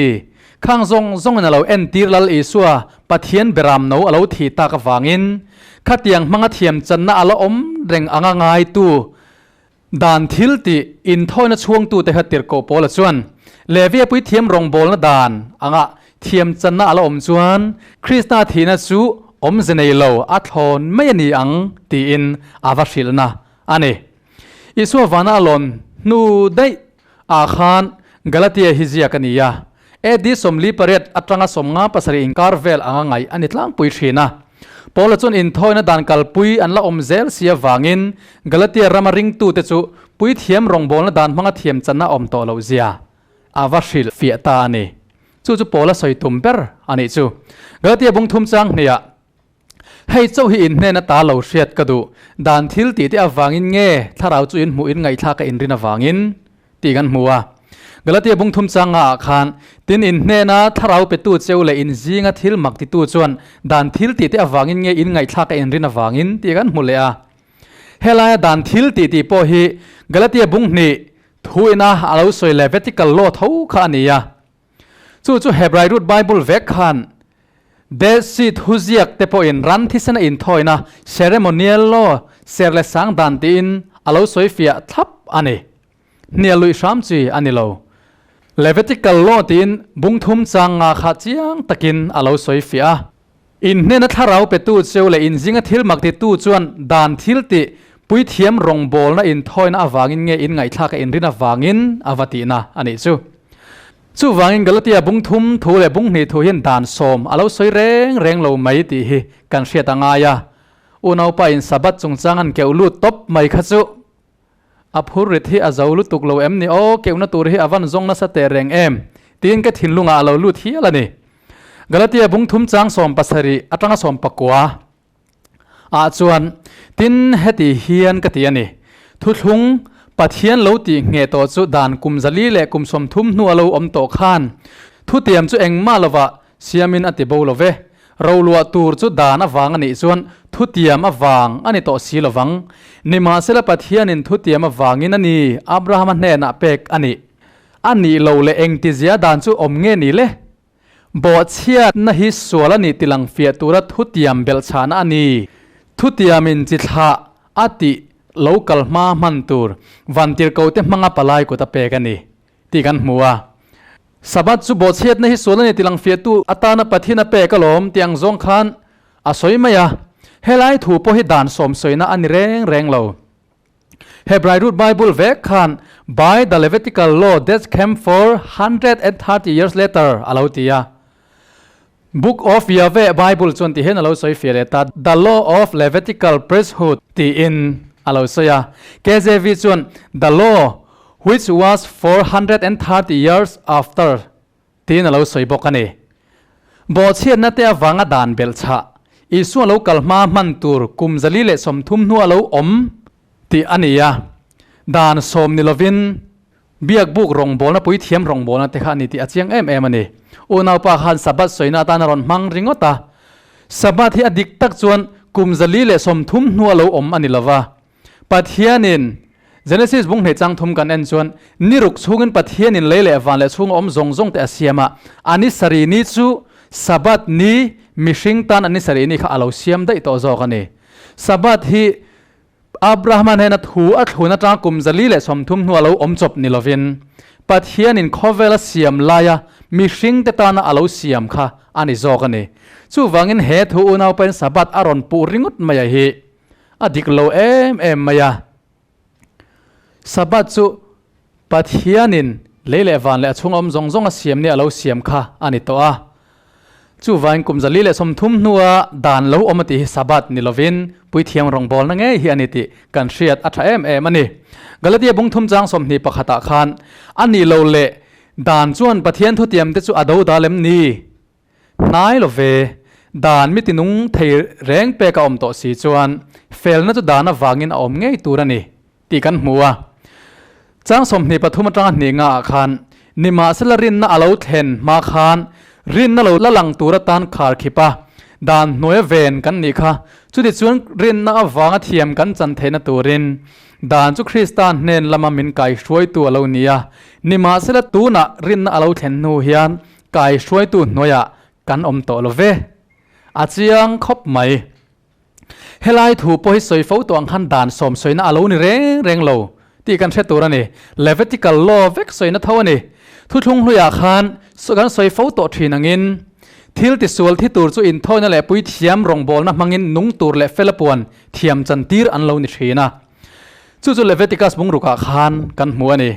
Khang zawng zawngin a lo entir Lal Isua, Pathian beram no a lo thih tak avangin, khatiang hmanga thiam channa a la awm reng anga ngaitu dan thil tih inthawina chhuangtute kha tirhkoh Paula chuan Levia puithiam rawngbawlna dan anga thiam channa a la awm chuan Krista thihna chu awmze nei lo a thlawn mai a ni ang tiin a va hrilhna a ni. Isua vana a lawn hnu daih ah khan Galatia hi ziak a ni a, AD 48 atanga 57 inkar vel anga ngaih a ni tlangpui thin a. Paula chuan inthawina dan kalpui an la awm zel si avangin Galatia rama ringtute chu puithiam rawngbawlna dan hmanga thiam channa awm tawh loh zia a va hrilh fiah ta a ni. Chu chu Paula sawi tum ber a nih chu. Galatia bung thum chang hniah Hei chauh hi in hnen ata lo hriat ka duh. Dan thil tih te avangin nge thlarau chu in hmuh in ngaihthlak a inrin avangin tih kan hmu a. Galatia bung thum changa ah khan tin in hnena thlarau petu cheu leh in zinga thil mak titu chuan dan thil tih te avangin nge in ngaihthlak a inrin avangin tih kan hmu leh a. Helaia dan thil tih tih pawh hi Galatia bung hnih thu ina a lo sawi Levitical law tho kha a ni a. Chu chu Hebrai root Bible vek khan Dead Sea thuziak te pawhin ran thisen a inthawina ceremonial law ser leh sang dan tiin a lo sawi fiah thlap a ni. Hnial luih hram chi a ni lo. Levitical law tiin bung thum chang nga kha chiang takin a lo sawi fiah a. In hnena thlarau petu cheu leh in zinga thil mak titu chuan dan thil tih puithiam rawngbawlna inthawina avangin nge in ngaihthlak a inrin avangin a va tihna a nih chu. Chuvangin Galatia bung thum thu leh bung hnih thu hian dan sawm a lo sawi reng reng lo mai tih hi kan hriat a ngai a. Unaupa in Sabbath chungchang an keuh lut tawp mai kha chu a phur rit hi a zo lutuk lo em ni aw, keuhna tur hi a van zawng nasa teh reng em? tiin ka thinlungah a lo lut hial a ni. Galatia bung thum chang 70 atanga 19 ah chuan, Tin, heti hian ka ti a ni, Thuthlung Pathian lo tih ngheh tawh chu dan kum 430 leh kum 30 hnu a lo awm tawh khan thutiam chu engmah lovah siamin a ti bo lo ve. Roluah tur chu dan avang a nih chuan thutiam avang a ni tawh si lovang. Nimahsela Pathianin thutiam avangin a ni Abrahama hnenah pek a nih. A nih lo leh engtizia dan chu awm nge ni le? Bawhchhiatna hi sual a nih tilang fiah tura thutiam belhchhahna a ni. Thutiamin chi thlah a tih lo kal hma hman tur vantirhkote hmanga palai kut a pek a ni tih kan hmu a. Sabbath chu bawhchhiatna hi sual a ni tilang fiahtu atana Pathian a pek alawm tih ang zawng khan a sawi mai a. Helai thu pawh hi dan sawm sawina a ni reng reng lo. Hebrai root Bible vek khan by the Levitical law that came 430 years later a lo ti a. Book of Yahweh Bible chuan ti hian a lo sawi fiah leh ta, The law of Levitical priesthood tiin a lo sawi a. KJV chuan The law which was 430 years after tiin a lo sawi bawk a ni. Bawhchhiatna te avanga dan belh chhah, Isua lo kal hma hman tur kum 130 hnua lo awm tih a ni a. Dan sawm ni lovin Biak buk rawngbawlna puithiam rawngbawlna te kha a ni tih a chiang em em a ni. Unaupa khan Sabbath sawina atan a rawn hmang ringawt a. Sabbath hi a dik tak chuan kum 130 hnua lo awm a ni lova. Pathianin Genesis bung hnih chang thum kan en chuan ni ruk chhungin Pathianin lei leh van leh chhunga awm zawng zawng te a siam a, a ni sarih ni chu Sabbath ni mihring tan a ni sarih ni kha a lo siam daih tawh zawk a ni. Sabbath hi Abrahama hnena thu a thlun atanga kum 130 hnua lo awm chawp ni lovin, Pathianin khawvela siam laia mihringte tana a lo siam kha a ni zawk a ni. Chuvangin he thu unaupain Sabbath a rawn puh ringawt mai a hi a dik lo em em mai a. Sabbath chu Pathianin lei leh van leh a chhunga awm zawng zawng a siam nia a lo siam kha a ni tawh a. Chuvain kum 130 hnua dan lo awm a tih hi Sabbath ni lovin Puithiam rawngbawlna ngei hi a ni tih kan hriat a tha em em a ni. Galatia bung thum chang sawmhnih pakhatah khan a nih lo leh dan chuan Pathian thutiamte chu a do dal em ni? Hnai lo ve, dan mi tinung thei reng pek a awm tawh si chuan felna chu dan avangin a awm ngei tur a ni tih kan hmu a. Chang 23 atanga hnih nga ah khan nimahsela rinna a lo thlen hma khan rinna lo la lang tur atan khar khip a, dan hnuaia ven kan nih kha. Chuti chuan rinna avanga thiam kan chan theihna turin dan chu Krista hnen lama min kaihruaitu a lo ni a. Nimahsela tunah rinna a lo thlen hnu hian Kai hruaitu hnuaiah kan awm tawh lo ve. A chiang khawp mai. Helai thu pawh hi sawi fo tawh ang khan dan sawm sawina a lo ni reng reng lo tih kan hre tur a ni. Levitical law vek sawina tho a ni. Thuthlung hluiah khan kan sawi fo tawh thin angin thil tisual thi tur chu inthawina leh puithiam rawngbawlna hmangin nung tur leh fela puan thiam chantir an lo ni thin a. Chu chu Leviticus bungrukah khan kan hmu a ni.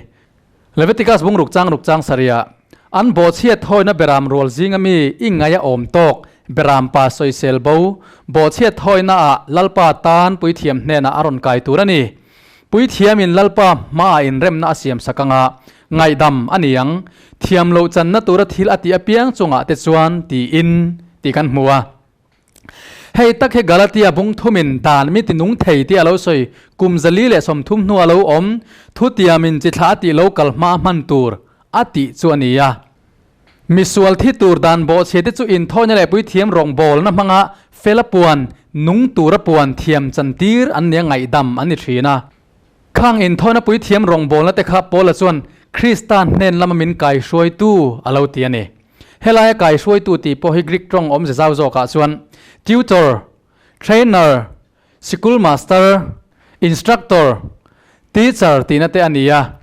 Leviticus bungruk chang ruk chang sarihah, An bawhchhiat thawina beram rual zinga mi i ngaih a awm tawk, beram pa sawisel bo, bawhchhiat thawinaah Lalpa tan puithiam hnenah a rawn kai tur a ni. Puithiamin Lalpa hmaah inremna a siam sak anga ngaihdam a ni ang, thiam loh channa tura thil a tih apiang chungah te chuan tiin tih kan hmu a. Hei tak hi Galatia bung thumin dan mi tinung thei tih a lo sawi, kum 130 hnua lo awm, thutiamin chi thla a tih lo kal hma hman tur a tih chu a ni a. Misual thi tur dan bawhchhia te chu inthawina leh puithiam rawngbawlna hmanga fela puan, nung tura puan thiam chantir an nia ngaihdam an ni thin a. Khang inthawina puithiam rawngbawlna te kha Paula chuan Krista hnen lama min kaihruaitu a lo ti a ni. Helaia kaihruaitu tih pawh hi Greek tawng awmze zau zawkah chuan tutor, trainer, sikul master, instructor, teacher tihna te a ni a.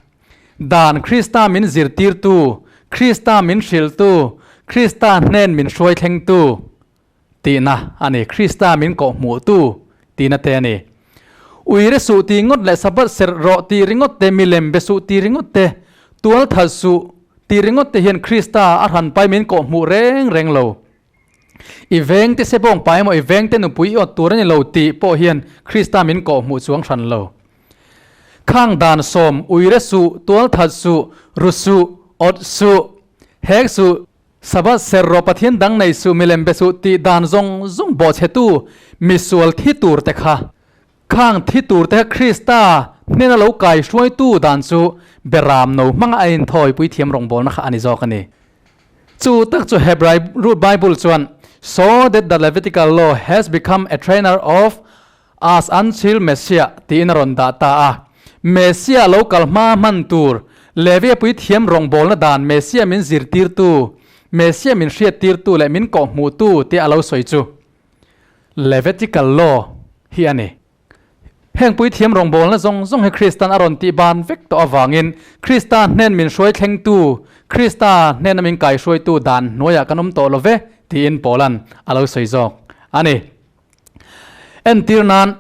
Dan Krista min zirtirtu, Krista min hrilhtu, Krista hnen min hruai thlengtu tihna a ni. Krista min kawhhmuhtu tihna te a ni. Uire suh tih ngawt leh Sabbath serh rawh tih ringawt te, milem be suh tih ringawt te, tual that suh tih ringawt te hian Krista a hranpai min kawhhmuh reng reng lo. I veng te sebawng pa emaw i veng te nupui i awt tur a ni lo tih pawh hian Krista min kawhhmuh chuang hran lo. Khang dan sawm, uire suh, tual that suh, ru suh, awt suh, hek suh, Sabbath ser rawh Pathian dang nei suh milem be suh tih dan zawng zawng bawhchhetu misual thi tur te kha khang thi tur te kha Krista hnena lo kai hruaitu dan chu beram no hmanga a inthawi puithiam rawngbawlna kha a ni zawk a ni. Chu tak chu Hebrai root Bible chuan So that the Levitical law has become a trainer of us until Messiah tiin a rawn dah ta a. Messiah lo kal hma hman tur, Levia puithiam rawngbawlna dan Messiah min zirtirtu, Messiah min hriattirtu leh min kawhhmuhtu tia a lo sawi chu Levitical Law hi a ni. Heng puithiam rawngbawlna zawng zawng hi Kristan a rawn tih ban vek tawh avangin Krista hnen min hruai thlengtu, Krista hnena min kaihruaitu dan hnuaiah kan awm tawh lo ve tiin Paula'n a lo sawi zawk a ni. Entir nan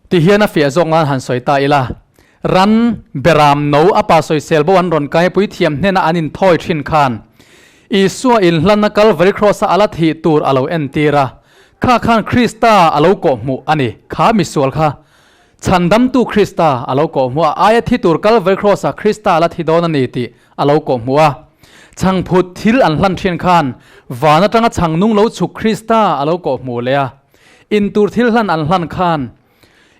ti hian a fiah zawk nan han sawi ta ila, ran beram no a pa sawisel bo an rawn kai puithiam hnena an inthawi thin khan Isua inhlanna Kalvari Kraws-a a la thih tur a lo entir a, kha khan Krista a lo kawhhmuh a ni. Kha misual kha Chhandamtu Krista a lo kawhhmuh a, aia thi tur Kalvari Kraws-ah Krista a la thi dawn a ni tih a lo kawhhmuh a. Chhangphut thil an hlan thin khan van atanga chhang nung lo chhuk Krista a lo kawhhmuh leh a. In tur thil hlan an hlan khan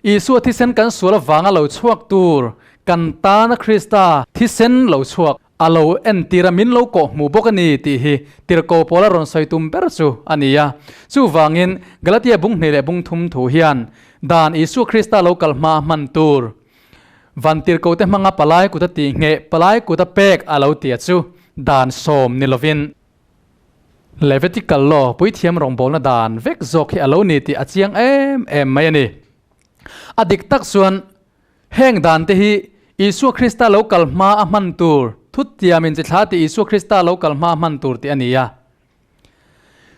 Isua thisen kan sual avanga lo chhuak tur kan tana Krista thisen lo chhuak a lo entir a, min lo kawhhmuh bawk a ni tih hi tirhkoh Paula rawn sawi tum ber chu a ni a. Chuvangin, Galatia bung hnih leh bung thum thu hian dan Isua Krista lo kal hma hman tur van tirhkohte hmanga palai kuta tih ngheh, palai kuta pek a lo tia chu dan sawm ni lovin Levitical Law, puithiam rawngbawlna dan vek zawk hi a lo ni tih a chiang em em mai a ni. A dik tak chuan Heng dan te hi Isua Krista lo kal hma a hman tur, thutiamin chi thla tih Isua Krista lo kal hma a hman tur tih a ni a.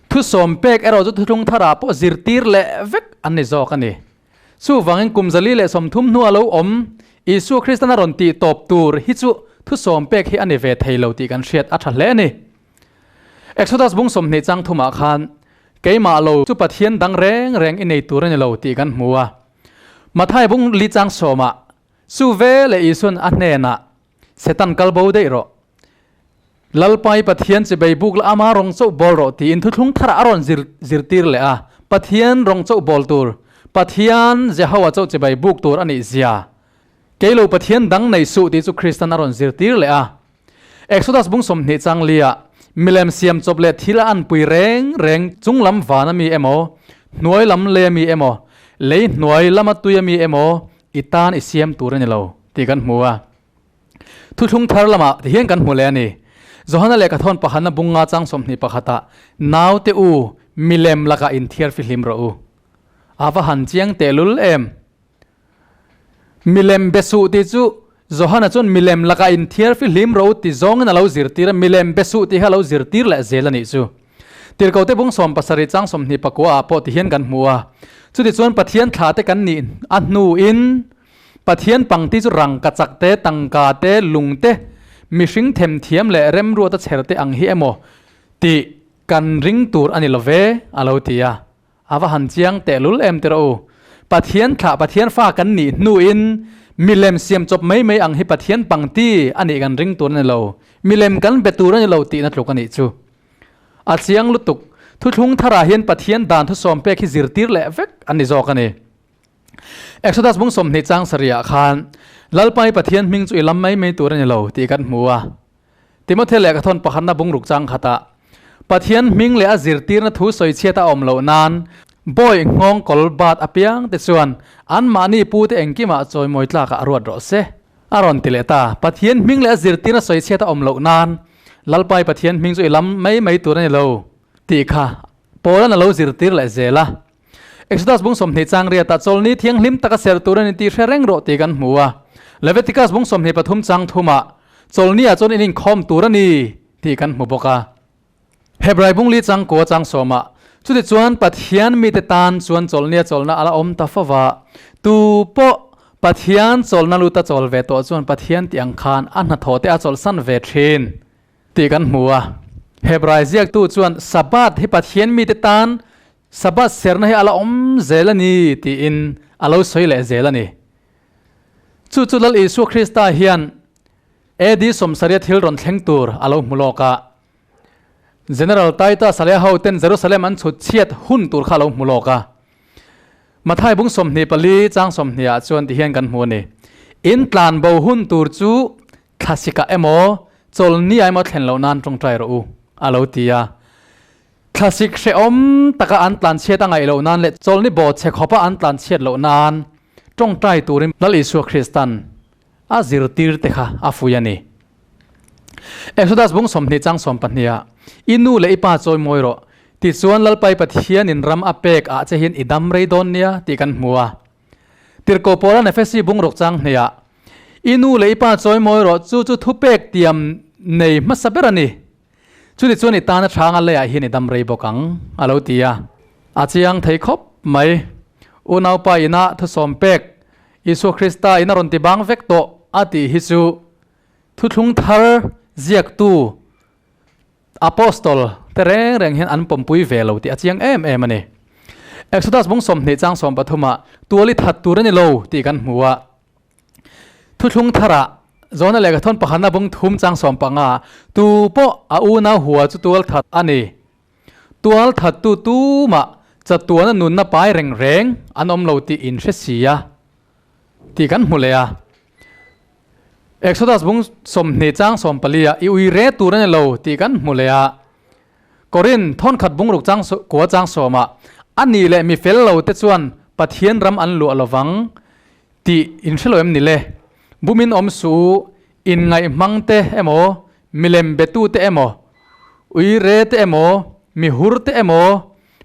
Thusawm pek erawh chu thuthlung tharah pawh zirtir leh vek an ni zawk a ni. Chuvangin kum 130 hnua lo awm Isua Kristan a rawn tih tawp tur hi chu thusawm pek hi a ni ve thei lo tih kan hriat a tha hle a ni. Exodus bung 20 chang thumah khan keimah lo chu Pathian dang reng reng i nei tur a ni lo tih kan hmu a. Mathai bung li chang sawmah, Chu ve leh Isuan a hnenah, Setan kal bo daih rawh. Lalpa i Pathian chibei buk la ama rawng chauh bawl rawh tiin thuthlung tharah a rawn zir zirtir leh a. Pathian rawng chauh bawl tur, Pathian Jehowa chauh chibei buk tur a nih zia. Kei lo Pathian dang nei suh tih chu Kristan a rawn zirtir leh a. Exodus bung 20 chang liah, Milem siam chawp leh thil a anpui reng reng chung lam van a mi emaw, hnuai lam lei a mi emaw, lei hnuai lama tui a mi emaw i tan i siam tur a ni lo tih kan hmu a. Thuthlung thar lamah ti hian kan hmu leh a ni. Johana lehkhathawn pakhatna bung nga chang 20 pakhatah, Naute u, milem lakah inthiar fihlim rawh u. A va han chiang tehlul em! Milem be suh tih chu Johana chuan milem lakah inthiar fihlim ro ti zawngin a lo zirtir a, milem be suh tih kha a lo zirtir leh zel a nih chu. Tirhkote bung 70 chang 29 ah pawh ti hian kan hmu a. Chutichuan Pathian thla te kan nih a hnuin Pathian pangti chu rangkachak te, tangka te, lung te, mihring themthiam leh remruata chher te ang hi emaw tih kan ring tur a ni lo ve, a lo ti a. A va han chiang tehlul em tirh u. Pathian thlah Pathian fa kan nih hnuin milem siam chawp mai mai ang hi Pathian pangti a nih kan ring tur a ni lo. Milem kan be tur a ni lo tihna tluk a nih chu. A chiang lutuk. Thuthlung tharah hian Pathian dan thusawm pek hi zirtir leh vek an ni zawk a ni. Exodus bung 20 chang sarihah khan Lalpa i Pathian hming chu i lam mai mai tur a ni lo tih kan hmu a. Timothy lehkhathawn pakhatna bung ruk chang khatah, Pathian hming leh a zirtirna thu sawichhiat a awm loh nan bawi nghawng kawl bat apiang te chuan anmahni pute engkimah chawimawi tlakah a ruat rawh se, a rawn ti leh ta. Pathian hming leh a zirtirna sawichhiat a awm loh nan Lalpai Pathian hming chu i lam mai mai tur a ni lo tih kha Paula'n a lo zirtir leh zel a. Exodus bung 20 chang riatah chawlni thianghlim taka ser tur a ni tih hre reng rawh tih kan hmu a. Leviticus bung 23 chang thumah chawlniah chuan in inkhawm tur a ni tih kan hmu bawk a. Hebrai bung li chang kua chang sawmah chutichuan Pathian mite tan chuan chawlhnia chawlhna a la awm ta fo va, tu pawh Pathian chawlhna luta chawl ve tawh chuan Pathian tih ang khan a hnathawh te a chawlhsan ve thin. Tih kan hmu a. Hebrai ziaktu chuan Sabbath hi Pathian mite tan Sabbath serna hi a la awm zel a ni tiin a lo sawi leh zel a ni. Chu chu Lal Isua Krista hian AD 70 thil rawn thleng tur a lo hmu lawk a. General Titus a leh a hoten Jerusalem an chhut chhiat hun tur kha a lo hmu lawk a. Mathai bung 24 chang 20 ah chuan ti hian kan hmu a ni. In tlanbo hun tur chu Thlasika emaw, chawlhni ah emaw thlen loh nan tawngtai rawh u, a lo ti a. Thlasik hrehawm taka an tlanchhiat a ngaih loh nan leh chawlhni baw chhe khawpa an tlanchhiat loh nan tawngtai turin Lal Isua Kristan a zirtir te kha a fui a ni. Exodus bung 20 chang 12 ah, I nu leh i pa chawi mawi rawh, tichuan Lalpai Pathianin ram a pek ah che hian i dam rei dawn nia tih kan hmu a. Tirhkoh Paula'n Efesi bungruk chang hneihah, I nu leh i pa chawi mawi rawh, chu chu thupek tiam nei hmasa ber a ni. Chuti chuan i tana thanga leiah hian i dam rei bawk ang, a lo ti a. A chiang thei khawp mai. Unaupa inah thusawm pek, Isua Krista in a rawn ti bang vek tawh a tih hi chu thuthlung thar ziaktu Apostol te reng reng hian an pawmpui ve lo tih a chiang em em a ni. Exodus bung 20 chang 13 ah tual i that tur a ni lo tih kan hmu a. Thuthlung tharah Jona lehkha thawn pakhatna bung thum chang 15 tu pawh a unau hua chu tual that a ni. Tual thattu tumah chatuana nunna pai reng reng an awm lo tih in hre si a tih kan hmu leh a. Exodus bung 20 chang 14 ah i ui re tur a ni lo tih kan hmu leh a. Korin thawnkhat bung ruk chang kua chang 10 ah a nih leh mi fel lo te chuan Pathian ram an luah lovang tih in hre lo em ni le? Bumin awm suh u, inngaih hmang te emaw, milem betu te emaw, ui re te emaw, mi hur te emaw,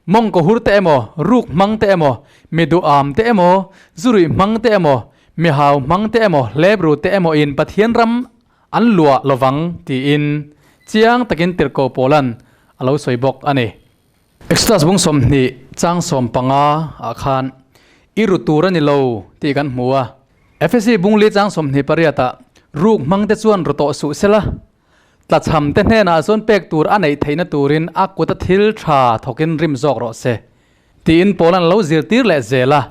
mawngkaw hur te emaw, ruk hmang te emaw, mi duham te emaw, zuruih hmang te emaw, mi hau hmang te emaw, hlep ru te emaw in Pathian ram an luah lovang tiin chiang takin tirhkoh Paula'n a lo sawi bawk a ni. Exodus bung 20 chang 15 ah khan i ru tur a ni lo tih kan hmu a. Efesi bung li chang 28 ah ruk hmang te chuan ru tawh suh sela, tlachham te hnenah chuan pek tur a neih theihna turin a kuta thil tha thawkin rim zawk rawh se tiin Paula'n lo zirtir leh zel a.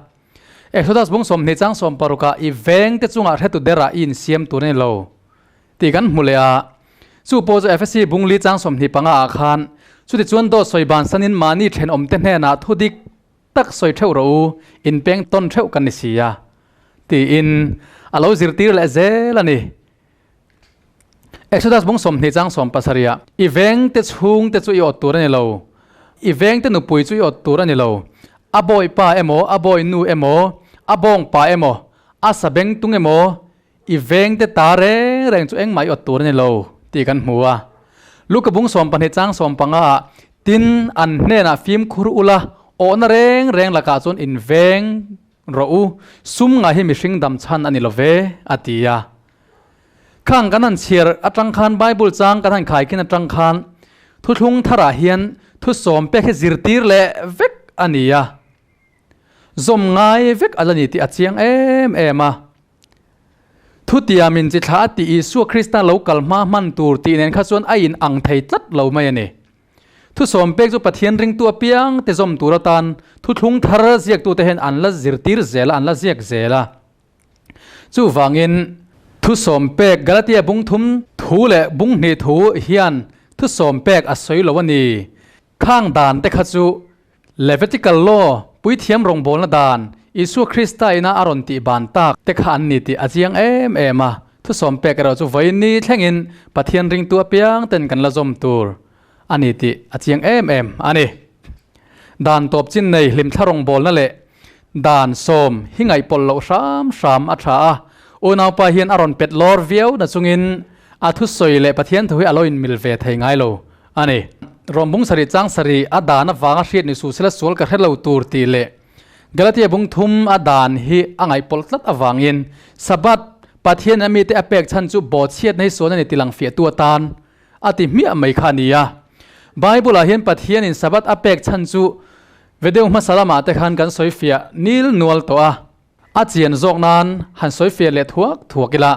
Exodus bung 20 chang 16 ah i veng te chungah hretu derah i insiam tur a ni lo tih kan hmu leh a. Chu pawh chu Efesi bung li chang 25 ah khan chuti chuan dawt sawi bansanin mahni thenawmte hnenah thu dik tak sawi theuh rawh u, inpeng tawn theuh kan ni si a tiin a lo zirtir leh zel a ni. Exodus bung 20 chang 17 ah i vengte chhungte chu i awt tur a ni lo, i vengte nupui chu i awt tur a ni lo, a bawipa emaw, a bawinu emaw, a bawngpa emaw, a sabengtung emaw, I vengte ta reng reng chu engmah i awt tur a ni lo tih kan hmu a. Luka bung 12 chang 15 ah tin an hnenah fimkhur ula awhna reng reng lakah chuan in veng rawh u, sum ngah hi mihring dam chhan a ni lo ve a ti a. Khang kan han chhiar atang khan Bible chang kan han khaikhin atang khan thuthlung tharah hian thusawm pek hi zirtir leh vek a ni a. Zawm ngai vek a la ni tih a chiang em em a. Thutiamin chi thla a tih Isua Krista lo kal hma hman tur tih nen kha chuan a in ang thei tlat lo mai a ni. Thusawm pek chu Pathian ringtu apiang te zawm tur atan thuthlung thar ziaktute hian an la zirtir zel a, an la ziak zel a. Chuvangin thusawm pek Galatia bung thum thu leh bung hnih thu hian thusawm pek a sawi lo a ni. Khang dan te kha chu Levitical Law, Puithiam rawngbawlna dan, Isua Krista ina a rawn tih ban tak te kha an ni tih a chiang em em a. Thusawm pek erawh chu vawiin thlengin Pathian ringtu apiang ten kan la zawm tur a ni tih a chiang em em a ni. Dan tawp chin nei hlimthla rawngbawlna leh dan sawm hi ngaihpawlh loh hram hram a tha a. Unaupa hian a rawn pet lawr viau na chungin a thusawi leh Pathian thu hi a lo inmil ve thei ngai lo A ni. Rawm bung sarih chang sarih a dan avanga hriat ni suh sela sual ka hre lo tur tih leh Galatia bung thum a dan hi a ngaihpawlh tlat avangin Sabbath Pathian a mite a pek chhan chu bawhchhiatna hi sual a ni ti lang fiahtu atan a ti hmiah mai kha a ni a. Bible ah hian Pathianin Sabbath a pek chhan chu vedeo hmasa lamah te khan kan sawi fiah nil nual tawh a, a chian zawk nan han sawi fiah leh thuak thuak ila.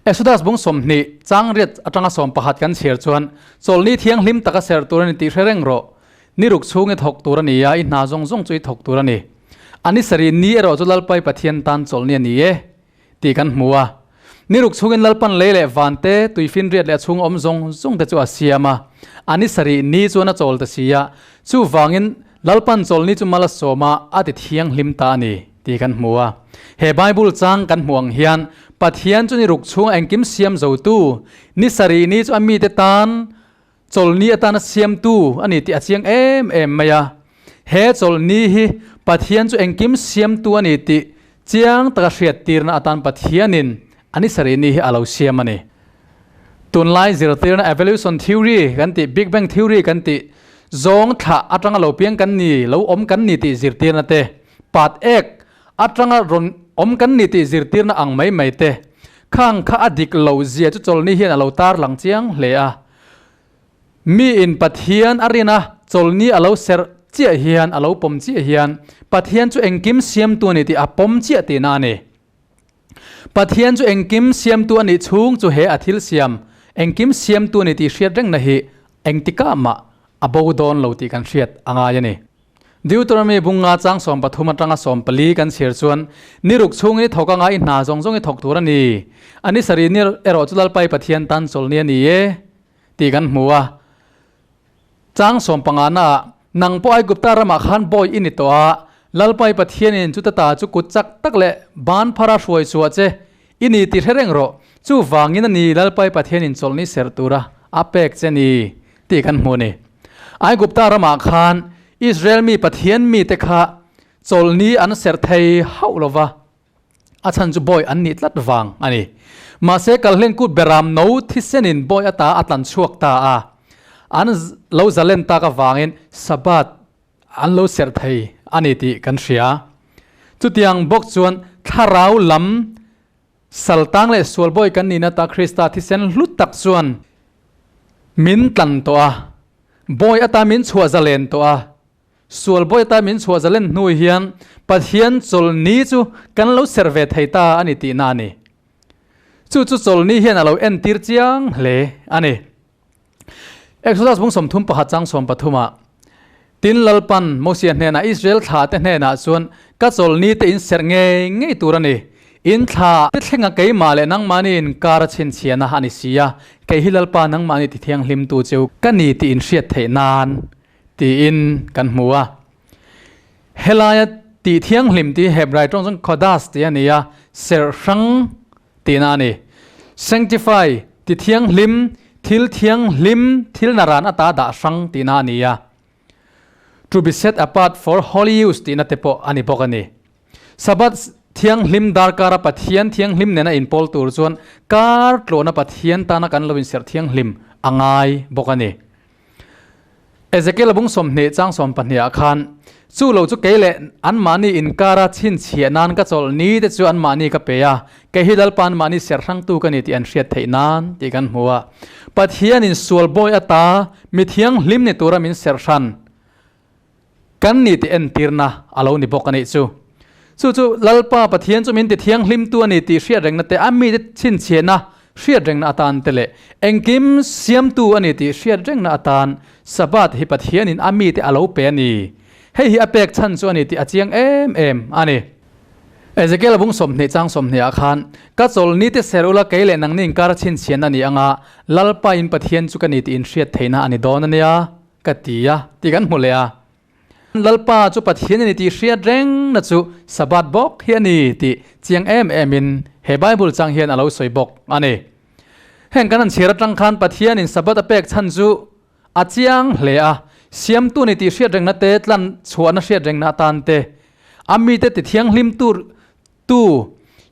Exodus bung 20 chang riat atanga 11 kan chhiar chuan chawlhni thianghlim taka ser tur a ni tih hre reng rawh. Ni ruk chhung i thawk tur a ni a, i hna zawng zawng chu i thawk tur a ni. A ni sarih ni erawh chu Lalpai Pathian tan chawlhni a ni e tih kan hmu a. Ni ruk chhungin Lalpan lei leh van te, tuifinriat leh a chhung awm zawng zawng te chu a siam a. A ni sarih ni chuan a chawl ta si a, chuvangin Lalpan chawlhni chu mal a sawm a, a ti thianghlim ta a ni. Tih kan hmu a. He Bible chang kan hmuh ang hian Pathian chu ni ruk chhunga engkim siam zotu, ni sarih ni chu a mite tan chawlhni atana siamtu a ni tih a chiang em em mai a. He chawlhni hi Pathian chu engkim siamtu a ni tih chiang taka hriattirna atan Pathianin a ni sarih ni hi a lo siam a ni. Tunlai zirtirna evolution theory kan tih, Big Bang theory kan tih zawng thlah atanga lo piang kan ni, lo awm kan ni tih zirtirna te, Pat ek atanga rawn awm kan ni tih zirtirna ang mai mai te khang kha a dik lo zia chu chawlhni hian a lo tarlang chiang hle a. Mi in Pathian a rin a, chawlhni a lo serh chiah hian, a lo pawm chiah hian Pathian chu engkim siamtu a ni tih a pawm chiah tihna a ni. Pathian chu engkim siamtu a nih chhung chu he a thil siam engkim siamtu a ni tih hriat rengna hi engtikah mah a bo dawn lo tih kan hriat a ngai a ni. Deuteronomy bunga chang 13 atanga 14 kan chhiar chuan, Ni ruk chhungin i thawk anga i hna zawng zawng i thawk tur a ni. A ni sarih ni erawh chu Lalpai Pathian tan chawlhni a ni e tih kan hmu a. Chang 15 naah, Nang pawh Aigupta ramah khan bawi i ni tawh a, Lalpai Pathianin chuta ta chu kut chak tak leh ban phara hruai chhuah che i ni tih hre reng rawh. Chuvangin a ni Lalpai Pathianin chawlhni serh tura a pek che ni tih kan hmu a ni. Aigupta ramah khan Israel mi Pathian mite kha chawlhni an serh thei hauh lo va, a chhan chu bawi an nih tlat vang a ni. Mahse kalhlen kut beram no thisenin bawi ata a tlan chhuak ta a, an lo zalen tak avangin Sabbath an lo serh thei a ni tih kan hria. Chutiang bawk chuan thlarau lam saltang leh sual bawi kan nihna ta Krista thisen hlu tak chuan min tlan tawh a, bawi ata min chhuah zalen tawh a. Sual bawi ata min chhuah zalen hnu hian Pathian chawlhni chu kan lo serh ve thei ta a ni tihna a ni. Chu chu chawlhni hian a lo entir chiang hle a ni. Exodus bung 31 chang 13 ah, Tin Lalpan Mosia hnenah Israel thla te hnenah chuan ka chawlhni te in serh ngei ngei tur a ni. In thla te thlenga keimah leh nangmahni inkar a chhinchhiahna a ni si a, kei hi Lalpa nangmahni tithianghlimtu cheu ka ni tih in hriat theih nan tiin kan hmu a. Helaia tih thianghlim tih Hebrai tawng chuan kodas tih a ni a, serh hrang tihna a ni. Sanctify, ti thianghlim, thil thianghlim, thil naran ata dah hrang tihna a ni a. To be set apart for holy use tihna te pawh a ni bawk a ni. Sabbath thianghlim darkara Pathian thianghlim nena inpawl tur chuan kar tlawhna Pathian tana kan lo inserh thianghlim a ngai bawk a ni. Ezekiel bung 20 chang 12 ah khan, Chu lo chu kei leh anmahni inkara chhinchhiah nan ka chawlh ni te chu anmahni ka pe a, kei hi Lalpa anmahni serhrangtu ka ni tih an hriat theih nan tih kan hmu a. Pathianin sual bawi ata mi thianghlim ni tura min serhran kan ni tih entirna a lo ni bawk a nih chu. Chu chu Lalpa Pathian chu min ti thianghlimtu a ni tih hriat rengna te, a mite chhinchhiahna hriat rengna atan te leh engkim siamtu a ni tih hriat rengna atan Sabbath hi Pathianin a mite a lo pe a ni. Hei hi a pek chhan chu a ni tih a chiang em em a ni. Ezekiel bung 20 chang 20 ah khan, Ka chawlhni te ser ula kei leh nangni inkar chhinchhiahna a ni anga, Lalpa in Pathian chu ka ni tih inhriat theihna a ni dawn a nia, ka ti a, tih kan hmu leh a. Lalpa chu Pathian a ni tih hriat reng na chu Sabbath bawk hi a ni tih chiang em em in he Bible chang hian a lo sawi bawk a ni. Heng kan han chhiar atang khan Pathianin Sabbath a pek chhan chu a chiang hle a, siamtu ni tih hriat rengna te, tlan chhuahna hriat rengna atan te, a mite ti thianghlim tur tu,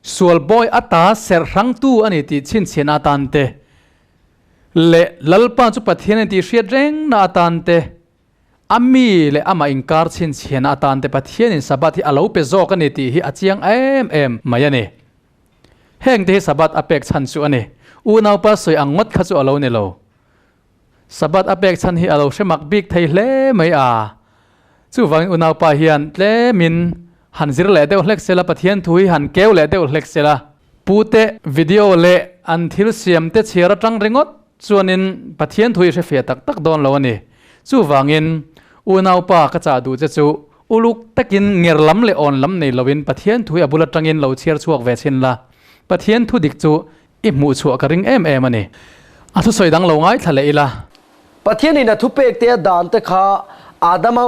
sual bawi ata serh hrangtu a ni tih chhinchhiahna atan te, leh Lalpa chu Pathian a ni tih hriat rengna atan te, A mi leh amah inkar chhinchhiahna atan te Pathianin Sabbath hi a lo pe zawk a ni tih hi a chiang em em mai a ni. Heng te hi Sabbath a pek chhan chu a ni. Unaupa sawi ang ngawt kha chu a lo ni lo. Sabbath a pek chhan hi a lo hre mak bik thei hle mai a. Chuvangin unaupa hian tlemin han zir leh deuh hlek sela, Pathian thu hi han keu leh deuh hlek sela. Pute video leh an thil siam te chhiar atang ringawt chuanin Pathian thu i hre fiah tak tak dawn lo a ni. Chuvangin, unaupa ka chah duh che chu uluk takin nger lam leh awn lam nei loin Pathian thu i a bul atangin lo chhiar chhuak ve chhin la. Pathian thu dik chu i hmuh chhuah ka ring em em a ni. A thusawi dang lo ngaithla leh ila. Pathianin a thupek te a dan te kha Adama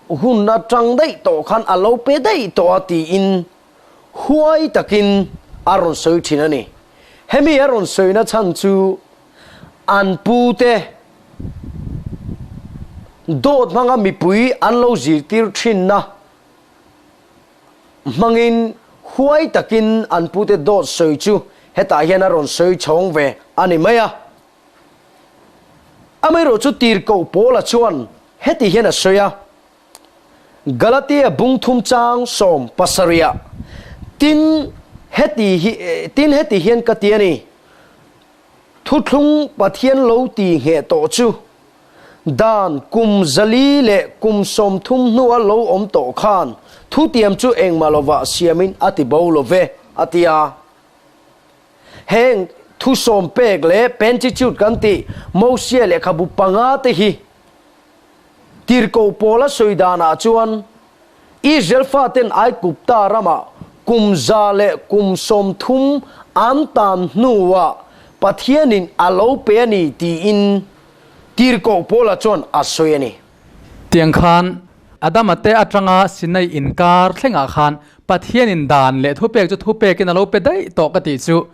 hun atang daih tawh khan a lo pe daih tawh a tiin huai takin a rawn sawi thin a ni. Hemi a rawn sawina chhan chu an pute dawt hmanga mipui an lo zirtir thinna hmangin huai takin an pute dawt sawi chu hetah hian a rawn sawi chhawng ve a ni mai a. Amaherawhchu tirhkoh Paula chuan heti hian a sawi a, Galatia bung thum chang 17ah. Tin, heti hi, tin heti hian ka ti a ni, Thuthlung Pathian lo ti ngheh tawh chu dan kum 400 leh kum 30 hnua lo awm tawh khan thutiam chu engmah lovah siamin a ti bo lo ve, a ti a. Heng thusawm pek leh Pentateuch kan tih Mosia lehkhabu panga te hi Tirhkoh Paula sawi danah chuan Israel faten Aigupta ramah kum 130 an tan hnuah Pathianin a lo pe a ni tiin Tirhkoh Paula chuan a sawi a ni. Tiang khan Adama te atanga Sinai inkar thlengah khan Pathianin dan leh thupek chu thupekin a lo pe daih tawh ka tih chu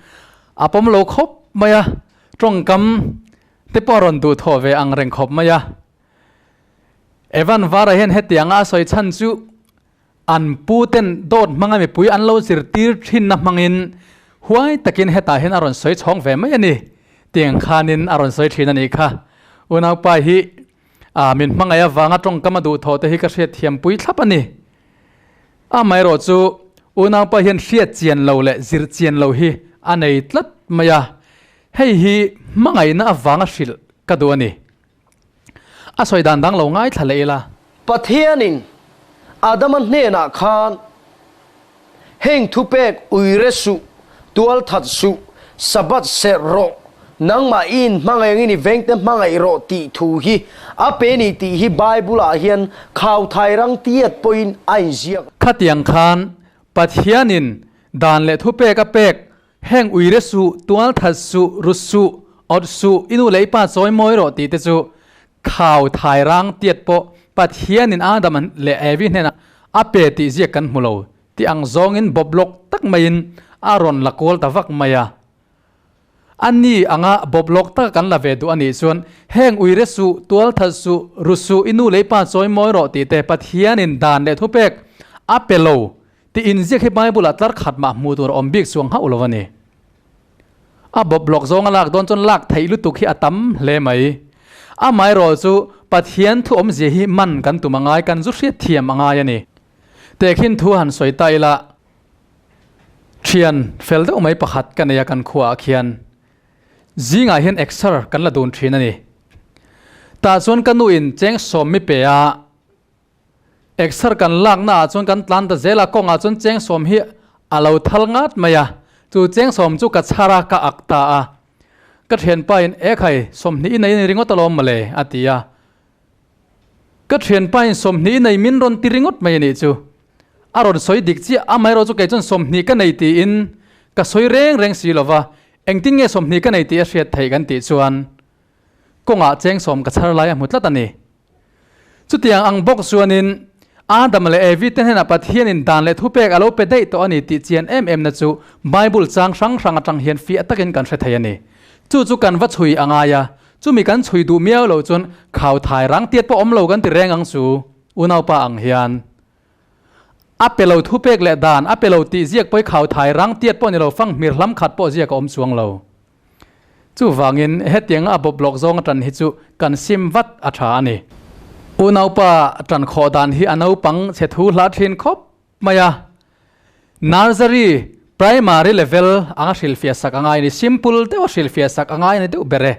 a pawm lo khawp mai a, tawngkam te pawh a rawn duhthawh ve ang reng khawp mai a. Evan Vara hian hetianga a sawi chhan chu an pu ten dawt hmanga mipui an lo zirtir thinna hmangin huai takin hetah hian a rawn sawi chhawng ve mai a ni tiang khanin a rawn sawi thin a nih kha. Unaupa hi min hmangaih avanga tawngkam a duhthawh te hi ka hriatthiam pui thlap a ni. Amaherawh chu unaupa hian hriat chian lo leh zir chian lo hi a nei tlat mai a, hei hi hmangaihna avanga hrilh ka duh a ni. A sawi dan dang lo ngaithla leh ila. Pathianin Adama hnenah khan, Heng thupek uire suh, tual that suh, Sabbath serh rawh, nangmah i inhmangaih angin i vengte hmangaih rawh tih thu hi a pe ni tih hi Bible-ah hian khauthai rang tiat pawhin a inziak. Khatiang khan Pathianin dan leh thupek a pek Heng uire suh, tual that suh, rut suh, awt suh, i nu leh i pa chawi mawi rawh tih te chu khau thai rang tiat pawh Pathianin Adam leh Evi hnenah a pe tih ziak kan hmu lo tih ang zawngin bawplawk tak maiin a rawn la kawl ta vak mai a. A ni anga bawplawk taka kan la ve duh a nih chuan heng uire suh, tual that suh, rut suh, i nu leh i pa chawi mawi rawh tih te Pathianin dan leh thupek a pe lo Ti inziak hi Bible-ah tlar khat mah hmuh tur a awm bik chuang hauh lo a ni. A bawp lawk zawnga lak dawn chuan lak theih lutuk hi a tam hle mai. Amaherawh chu Pathian thu awmzia hi man kan tum a ngai, kan zu hriat thiam a ngai a ni. Tehkhin thu han sawi ta ila, thian fel deuh mai pakhat ka nei a kan khuaah khian zingah hian exer kan la dun thin a ni. Tah chuan ka nuin cheng sawm mi pe a, Exer kan lakna ah chuan kan tlan ta zel a, kawngah chuan cheng sawm hi a lo thal ngat mai a, chu cheng sawm chu ka chhar a, ka ak ta a. Ka thianpa in, E khai, sawmhnih i nei a ni ringawt alawm mawle, a ti a. Ka thianpa in sawmhnih i nei min rawn ti ringawt mai a nih chu. A rawn sawi dik chiah, amaherawh chu kei chuan sawmhnih ka nei tiin ka sawi reng reng si lova, engtin nge sawmhnih ka nei tih a hriat theih kan tih chuan kawngah cheng sawm ka chhar lai a hmu tlat a ni. Chutiang ang bawk chuanin Adam leh Evi te hnenah Pathianin dan leh thupek a lo pe daih tawh a ni tih chian em emna chu Bible chang hrang hrang atang hian fiah takin kan hre thei a ni. Chu chu kan va chhui a ngai a, chumi kan chhui duh miau loh chuan khau thai rang tiat pawh awm lo kan ti reng ang chu, unaupa ang hian. A pe lo thupek leh dan a pe lo tih ziak pawi khau thai rang tiat pawh ni lo fang hmir hlam khat pawh ziak a awm chuang lo. Chuvangin hetianga a bawp lawk zawng atan hi chu kan sim vat a tha a ni. Unaupa tan khawh dan hi a naupang chhe thu hla thin khawp mai a. Nursery, primary level anga hrilhfiah sak a ngai a ni, simple deuha hrilhfiah sak a ngai a ni deuh ber e.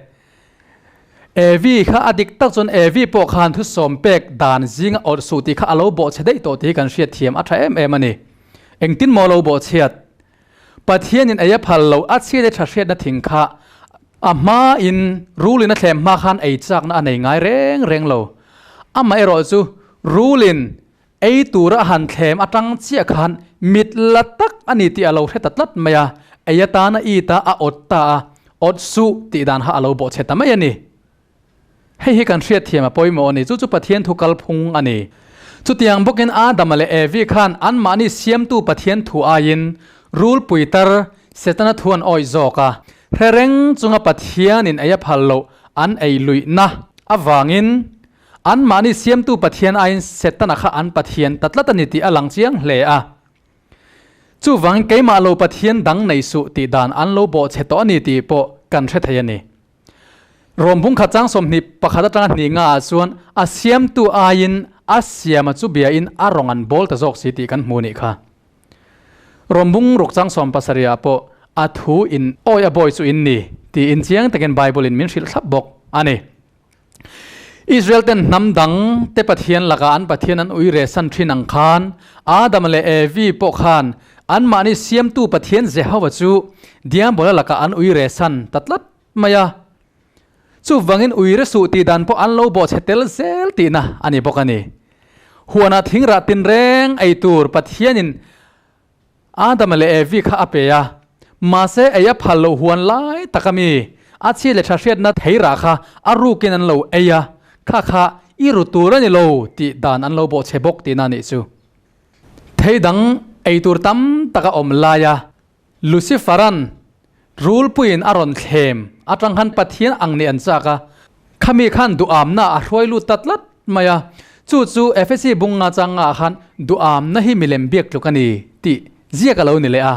Evi kha a dik tak chuan Evi pawh khan thusawm pek dan zinga awrh suh tih kha a lo bawhchhe daih tawh tih hi kan hriatthiam a tha em em a ni. Engtin maw a lo bawhchhiat? Pathianin ei a phal lo, a chhiat leh tha hriatna thing kha a hmain rulin a thlem hma khan ei chakna a nei ngai reng reng lo. Amaherawh chu rulin ei tura a han thlem atang chiah khan mit la tak a ni tih a lo hre ta tlat mai a, ei atana it a, a awt ta a, awt suh tih dan kha a lo bawhchhe ta mai a ni. Hei hi kan hriatthiam a pawimawh a ni. Chu chu Pathian thu kalphung a ni. Chutiang bawkin Adama leh Evi khan anmahni siamtu Pathian thu aiin rulpui tar Setana thu an awih zawk a. Hre reng chunga Pathianin ei a phal loh an ei luihna avangin anmahni siamtu Pathian aiin Setana kha an Pathian ta tlat a ni tih a lang chiang hle a. Chuvangin keimah lo Pathian dang nei suh tih dan an lo bawhchhe tawh a ni tih pawh kan hre thei a ni. Rom bung khat chang 21 atanga hnih nga ah chuan a siamtu aiin a siama chu biain a rawn an bawl ta zawk si tih kan hmu nih kha. Rawmbung ruk chang 70 ah pawh a thu in awi a bawi chu in ni tiin chiang takin Bible in min hrilh thlap bawk a ni. Israel ten hnam dang te Pathian lakah an Pathian an ui reh san thin ang khan Adam leh Evi pawh khan anmahni siamtu Pathian Jehovah chu Diabola lakah an ui reh san ta tlat mai a. Chuvangin ui re suh tih dan pawh an lo bawhchhe tel zel tihna a ni bawk a ni. Huanah thingrah tinreng ei tur Pathianin Adama leh Evi kha a pe a, mahse ei a phal loh huan lai tak a mi a chhi leh tha hriatna theirah kha a rukin an lo ei a, kha kha i ru tur a ni lo tih dan an lo bawhchhe bawk tihna a nih chu. Thei dang ei tur tam tak a awm lai a, Lucifer-a'n rulpuiin a rawn thlem atang khan Pathian ang nih an chak a, khami khan duhamna a hruai lut ta tlat mai a, chu chu Efesi bunga changa khan duhamna hi milem biak tluk a ni tih ziak a lo ni leh a,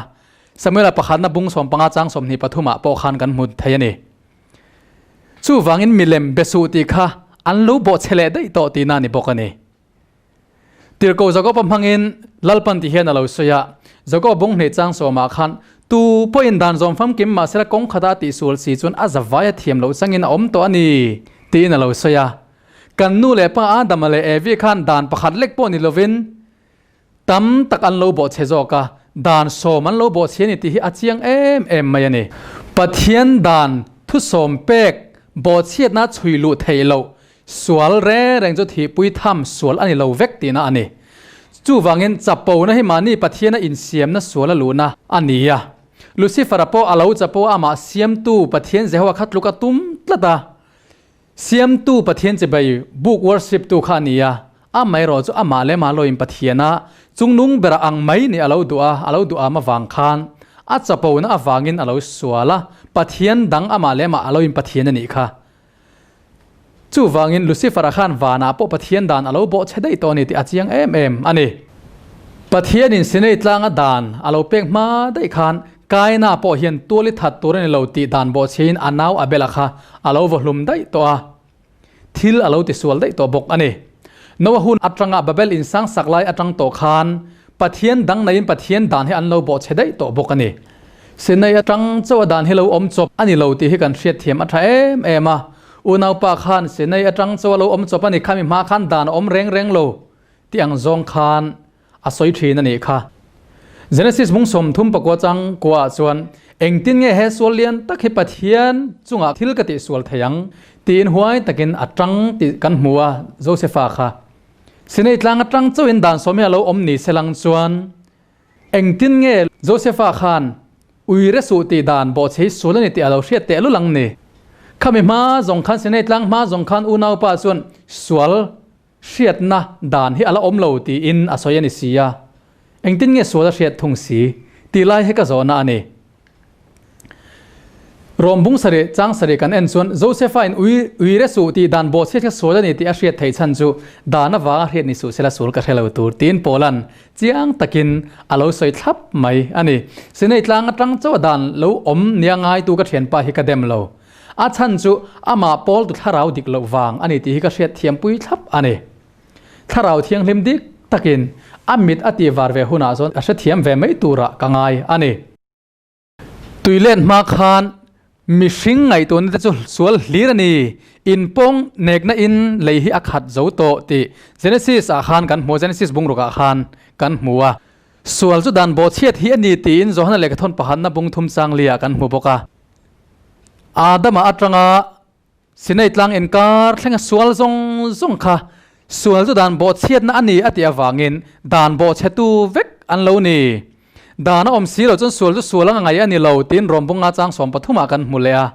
Samuela pakhatna bung 15 chang 23 ah pawh khan kan hmu thei a ni. Chuvangin milem be suh tih kha an lo bawhchhe leh daih tawh tihna a ni bawk a ni. Tirhkoh Jakob-a hmangin Lalpan ti hian a lo sawi a, Jakob bung hnih chang sawmah khan, Tu pawhin dan zawm famkim mahsela kawng khata a tihsual si chuan a zavai a thiam loh changin a awm tawh a ni, tiin a lo sawi a. Kan nu leh pa Adama leh Evi khan dan pakhat lek pawh ni lovin tam tak an lo bawhchhe zawk a, dan sawm an lo bawhchhe a ni tih hi a chiang em em mai a ni. Pathian dan thusawm pek bawhchhiatna chhui luh theih loh Sual reng reng chu thihpui tham sual a ni lo vek tihna a ni. Chuvangin chapona hi mahni Pathiana insiamna sual a luhna a ni a. Lucifer-a pawh a lo chapo a, amah siamtu Pathian Jehovah kha tluk a tum tlat a. Siamtu Pathian chibai buk worship-tu kha a ni a, amaherawh chu amah leh amah loin Pathiana chungnung bera ang mai nih a lo duh a, a lo duh am avang khan a chapona avangin a lo sual a, Pathian dang amah leh amah a loin Pathian a nih kha. Chuvangin Lucifer-a khan vanah pawh Pathian dan a lo bawh chhe daih tawh a ni tih a chiang em em a ni. Pathianin Sinai tlanga dan a lo pek hma daih khan Kaina pawh hian tual i that tur a ni lo tih dan bawh chhein a nau Abel-a kha a lo vaw hlum daih tawh a, thil a lo tisual daih tawh bawk a ni. Noah hun atanga Babel insang sak lai atang tawh khan Pathian dang naiin Pathian dan hi an lo bawh chhe daih tawh bawk a ni. Sinai atang chauh a dan hi lo awm chawp a ni lo tih hi kan hriatthiam a tha em em a. Unaupa khan Sinai atang chauh a lo awm chawp a ni kha mi hma khan dan a awm reng reng lo tih ang zawng khan a sawi thin a nih kha. Genesis mung 34 chang kua ah chuan engtin nge he sual lian tak hi Pathian chungah thil ka tihsual thei ang tiin huai takin a tang tih kan hmu a Josefa kha. Sinai tlang atang chauhin dan sawm hi a lo awm ni se lang chuan Engtin nge Josefa khan ui re suh tih dan bawhchhe hi sual a ni tih a lo hriat teh lul ang ni? Khami hma zawng khan Sinai tlang hma zawng khan unaupa chuan sual hriatna dan hi a la awm lo tiin a sawi a ni si a. Engtin nge sual a hriat thung si tih lai hi ka zawhna a ni. Rom bung sarih chang sarih kan en chuan Josefa in ui ui re suh tih dan bawhchhiat kha sual a ni tih a hriat theih chhan chu dan avanga hriat ni suh sela sual ka hre lo tur tiin Paula'n chiang takin a lo sawi thlap mai a ni. Sinai tlang atang chauh a dan lo awm nia ngaitu ka thianpa hi ka dem lo. A chhan chu amah Paul tu thlarau dik loh vang a ni tih hi ka hriat thiampui thlap a ni. Thlarau thianghlim dik takin a mit a tih var ve hunah chuan a hrethiam ve mai turah ka ngai a ni. Tui let hma khan mihring ngaihtuahna te chu sual hlir a ni, inpawng nekna in lei hi a khat zo tawh tih Genesis ah khan kan hmu a, Genesis bungruk ah khan kan hmu a. Sual chu dan bawhchhiat hi a ni tiin Johana lehkhathawn pakhatna bung thum chang li ah kan hmu bawk a. Adama atanga Sinai tlang inkar thlenga sual zawng zawng kha sual chu dan bawhchhiatna a ni a tih avangin dan bawhchhetu vek an lo ni. Dan a awm si lo chuan sual chu sual anga ngaih a ni lo tiin Rawmbunga chang 13 ah kan hmu leh a.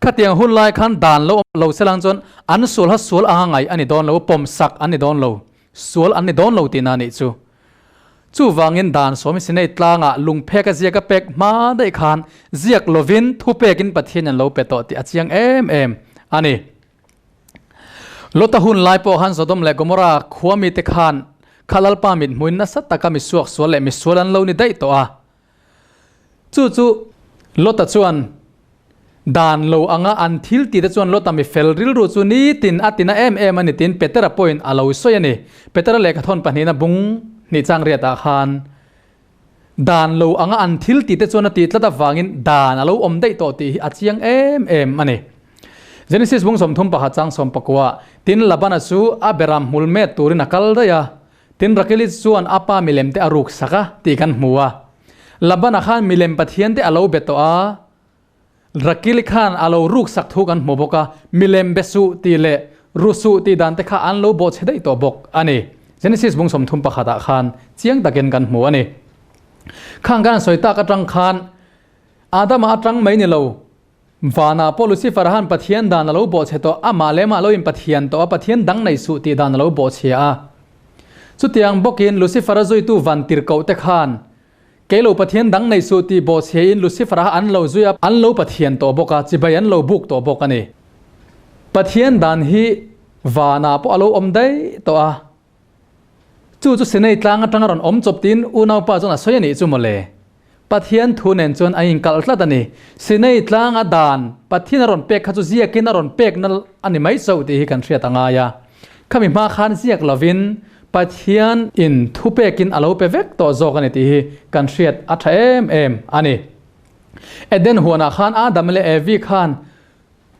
Khatiang hun lai khan dan lo awm lo selang chuan an sual kha sual anga ngaih a ni dawn lo, pawmsak an ni dawn lo, sual an ni dawn lo tihna a nih chu. Chuvangin dan sawmi Sinai tlangah lungphek a ziak a pek hma daih khan ziak lovin thupekin Pathian an lo pe tawh tih a chiang em em a ni. Lota hun lai pawh khan Sodom leh Gomorrah khua mite khan kha Lalpa mit hmuin nasa taka misuak sual leh misual an lo ni daih tawh a. Chu chu Lota chuan dan lo anga an thil tih te chuan Lota mi fel rilru chu nitin a tina em em a ni tiin Petera pawhin a lo sawi a ni. Petera lehkhathawn pahnihna bung hnih chang riatah khan. Dan lo anga an thil tih te chuan a tih tlat avangin dan a lo awm daih tawh tih hi a chiang em em a ni. Genesis bung 31 chang 19 tin Labana chu a beram hmul met turin a kal daih a, tin Rakeli chuan a pa milem te a ruk sak a tih kan hmu a. Labana khan milem pathian te a lo be tawh a, Rakili khan a lo ruk sak thu kan hmu bawk a, milem be suh tih leh ru suh tih dan te kha an lo bawhchhe daih tawh bawk a ni. Genesis bung 31 ah khan chiang takin kan hmu a ni. Khang kan sawi tak atang khan Adama atang mai ni lo, Vana pawh Lucifer han Pathian dan a lo bawhchhe tawh, amah leh amah lo in Pathian tawh a, Pathian dang nei suh tih dan a lo bawhchhia a. Chutiang bawkin Lucifer a zuitu van tirhkoh te khan Kei lo Pathian dang nei suh tih bawhchhe in Lucifer a an lo zui a, an lo Pathian tawh bawk a, chibai an lo buk tawh bawk a ni. Pathian dan hi vanah pawh a lo awm daih tawh a, chu chu Sinai tlang atanga rawn awm chawp tiin unaupa chuan a sawi a nih chu mawle. Pathian thu nen chuan a inkalh tlat a ni. Sinai tlanga dan Pathian a rawn pek kha chu ziakin a rawn pek na a ni mai chauh tih hi kan hriat a ngai a. Khami hma khan ziak lovin Pathian in thupekin a lo pe vek tawh zawk a ni tih hi kan hriat a tha em em a ni. Eden huanah khan Adam leh Evi khan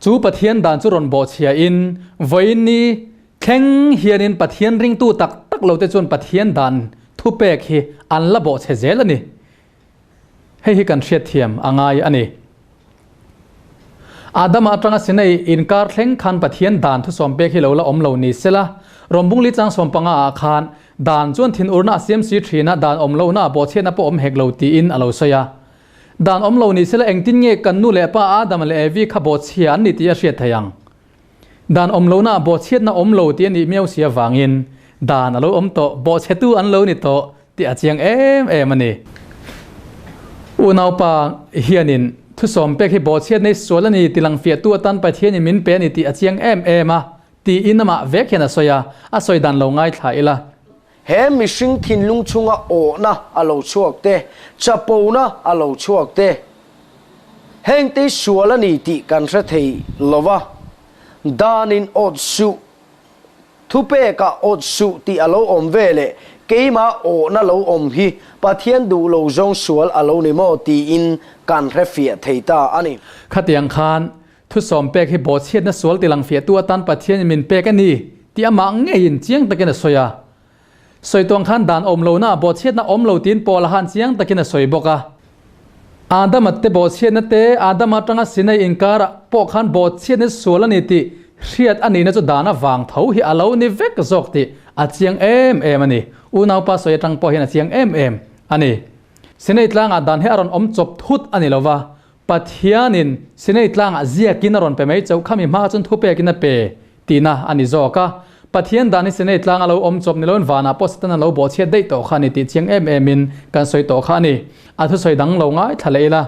chu Pathian dan chu rawn bawhchhia in vawiin ni thleng hianin Pathian ringtu tak tak lo te chuan Pathian dan thupek hi an la bawhchhe zel a ni. Hei hi kan hriatthiam a ngai a ni. Adama atanga Sinai inkar thleng khan Pathian dan thusawm pek hi lo la awm lo ni sela, Rawmbungli chang 15 ah khan dan chuan thinurna a siam si thin a, dan awm lohna ah bawhchhiatna pawh awm hek lo tiin a lo sawi a. Dan awm lo ni sela engtin nge kan nu leh pa Adama leh Evi kha bawhchhia an ni tih a hriat theih ang? Dan awm lohna ah bawhchhiatna awm lo tih a nih miau si avangin dan a lo awm tawh, bawhchhetu an lo ni tawh tih a chiang em em a ni. Unaupa hianin thusawm pek hi bawhchhiat nei sual a ni ti lang fiahtu atan Pathianin min pe a ni tih a chiang em em a tiin amah vek hian a sawi a, a sawi dan lo ngaithla ila. He mihring thinlung chunga awhna a lo chhuak te, chapona a lo chhuak te, hengte sual a ni tih kan hre thei lo va, danin awt suh, thupekah awt suh tih a lo awm ve leh keimah awhna lo awm hi Pathian duh lo zawng sual a lo ni maw tiin kan hre fiah thei ta a ni. Khatiang khan thusawm pek hi bawhchhiatna sual tilang fiahtu atan Pathianin min pek a ni tih amah ngeiin chiang takin a sawi a. Sawi tuang khan dan awm lohna ah bawhchhiatna awm lo tiin Paula han chiang takin a sawi bawk a. Adama te bawhchhiatna te Adama atanga Sinai inkarah pawh khan bawhchhiatna sual a ni tih hriat a nihna chu dan avang tho hi a lo ni vek zawk tih a chiang em em a ni. Unaupa sawi atang pawh hian a chiang em em a ni. Sinai tlangah dan hi a rawn awm chawp thut a ni lova, Pathianin Sinai tlangah ziakin a rawn pe mai chauh khami hma chuan thupekin a pe tihna a ni zawk a. Pathian dan hi Sinai tlang a lo awm chawp ni loin vanah pawh Satan a lo bawhchhiat daih tawh kha a ni tih chiang em emin kan sawi tawh kha a ni. A thusawi dang lo ngaithla leh ila.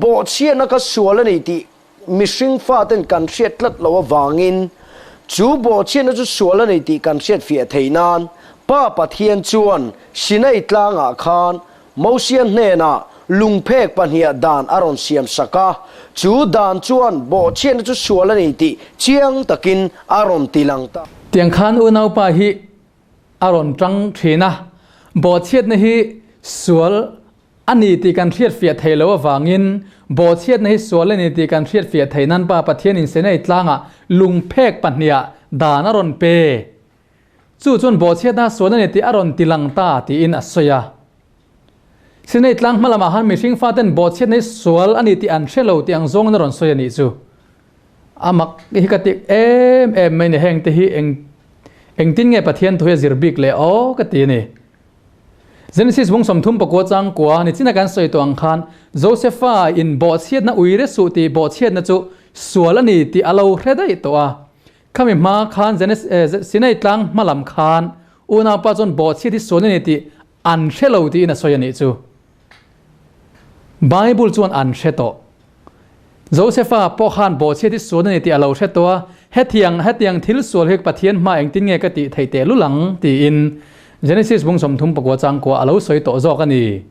Bawhchhiatna ka sual a ni tih mihring faten kan hriat tlat loh avangin chu bawhchhiatna chu sual a ni tih kan hriat fiah theih nan Pa Pathian chuan Sinai tlangah khan Mosia hnenah lungphek pahniha dan a rawn siam sak a, chu dan chuan bawhchhiatna chu sual a ni tih chiang takin a rawn ti lang ta. Tiang khan unaupa hi a rawn tang thin a, bawhchhiatna hi sual a ni tih kan hriat fiah theih loh avangin bawhchhiatna hi sual a ni tih kan hriat fiah theih nan Pa Pathianin Sinai tlangah lungphek pahniha dan a rawn pe. Chu chuan bawhchhiatna sual a ni tih a rawn ti lang ta tiin a sawi a. Sinai tlang hma lamah khan mihring faten bawhchhiatna hi sual a ni tih an hre lo tih ang zawngin a rawn sawi a nih chu. A mak hi ka ti em em mai ni heng te hi eng engtin nge Pathian thu hi a zir bik leh aw ka ti a ni. Genesis bung 39 chang kua ni china kan sawi tawh ang khan Josepha in bawhchhiatna uire suh tih bawhchhiatna chu sual a ni tih a lo hre daih tawh a. Khami hma khan Genesis Sinai tlang hma lam khan unaupa chuan bawhchhiat hi sual a ni tih an hre lo tiin a sawi a nih chu. Bible chuan an hre tawh. Josepha pawh khan bawhchhiat hi sual a ni tih a lo hre tawh a, hetiang hetiang thil sual hi Pathian hma engtin nge ka tih theih teh lul ang tiin Genesis bung 39 chang kua a lo sawi tawh zawk a ni.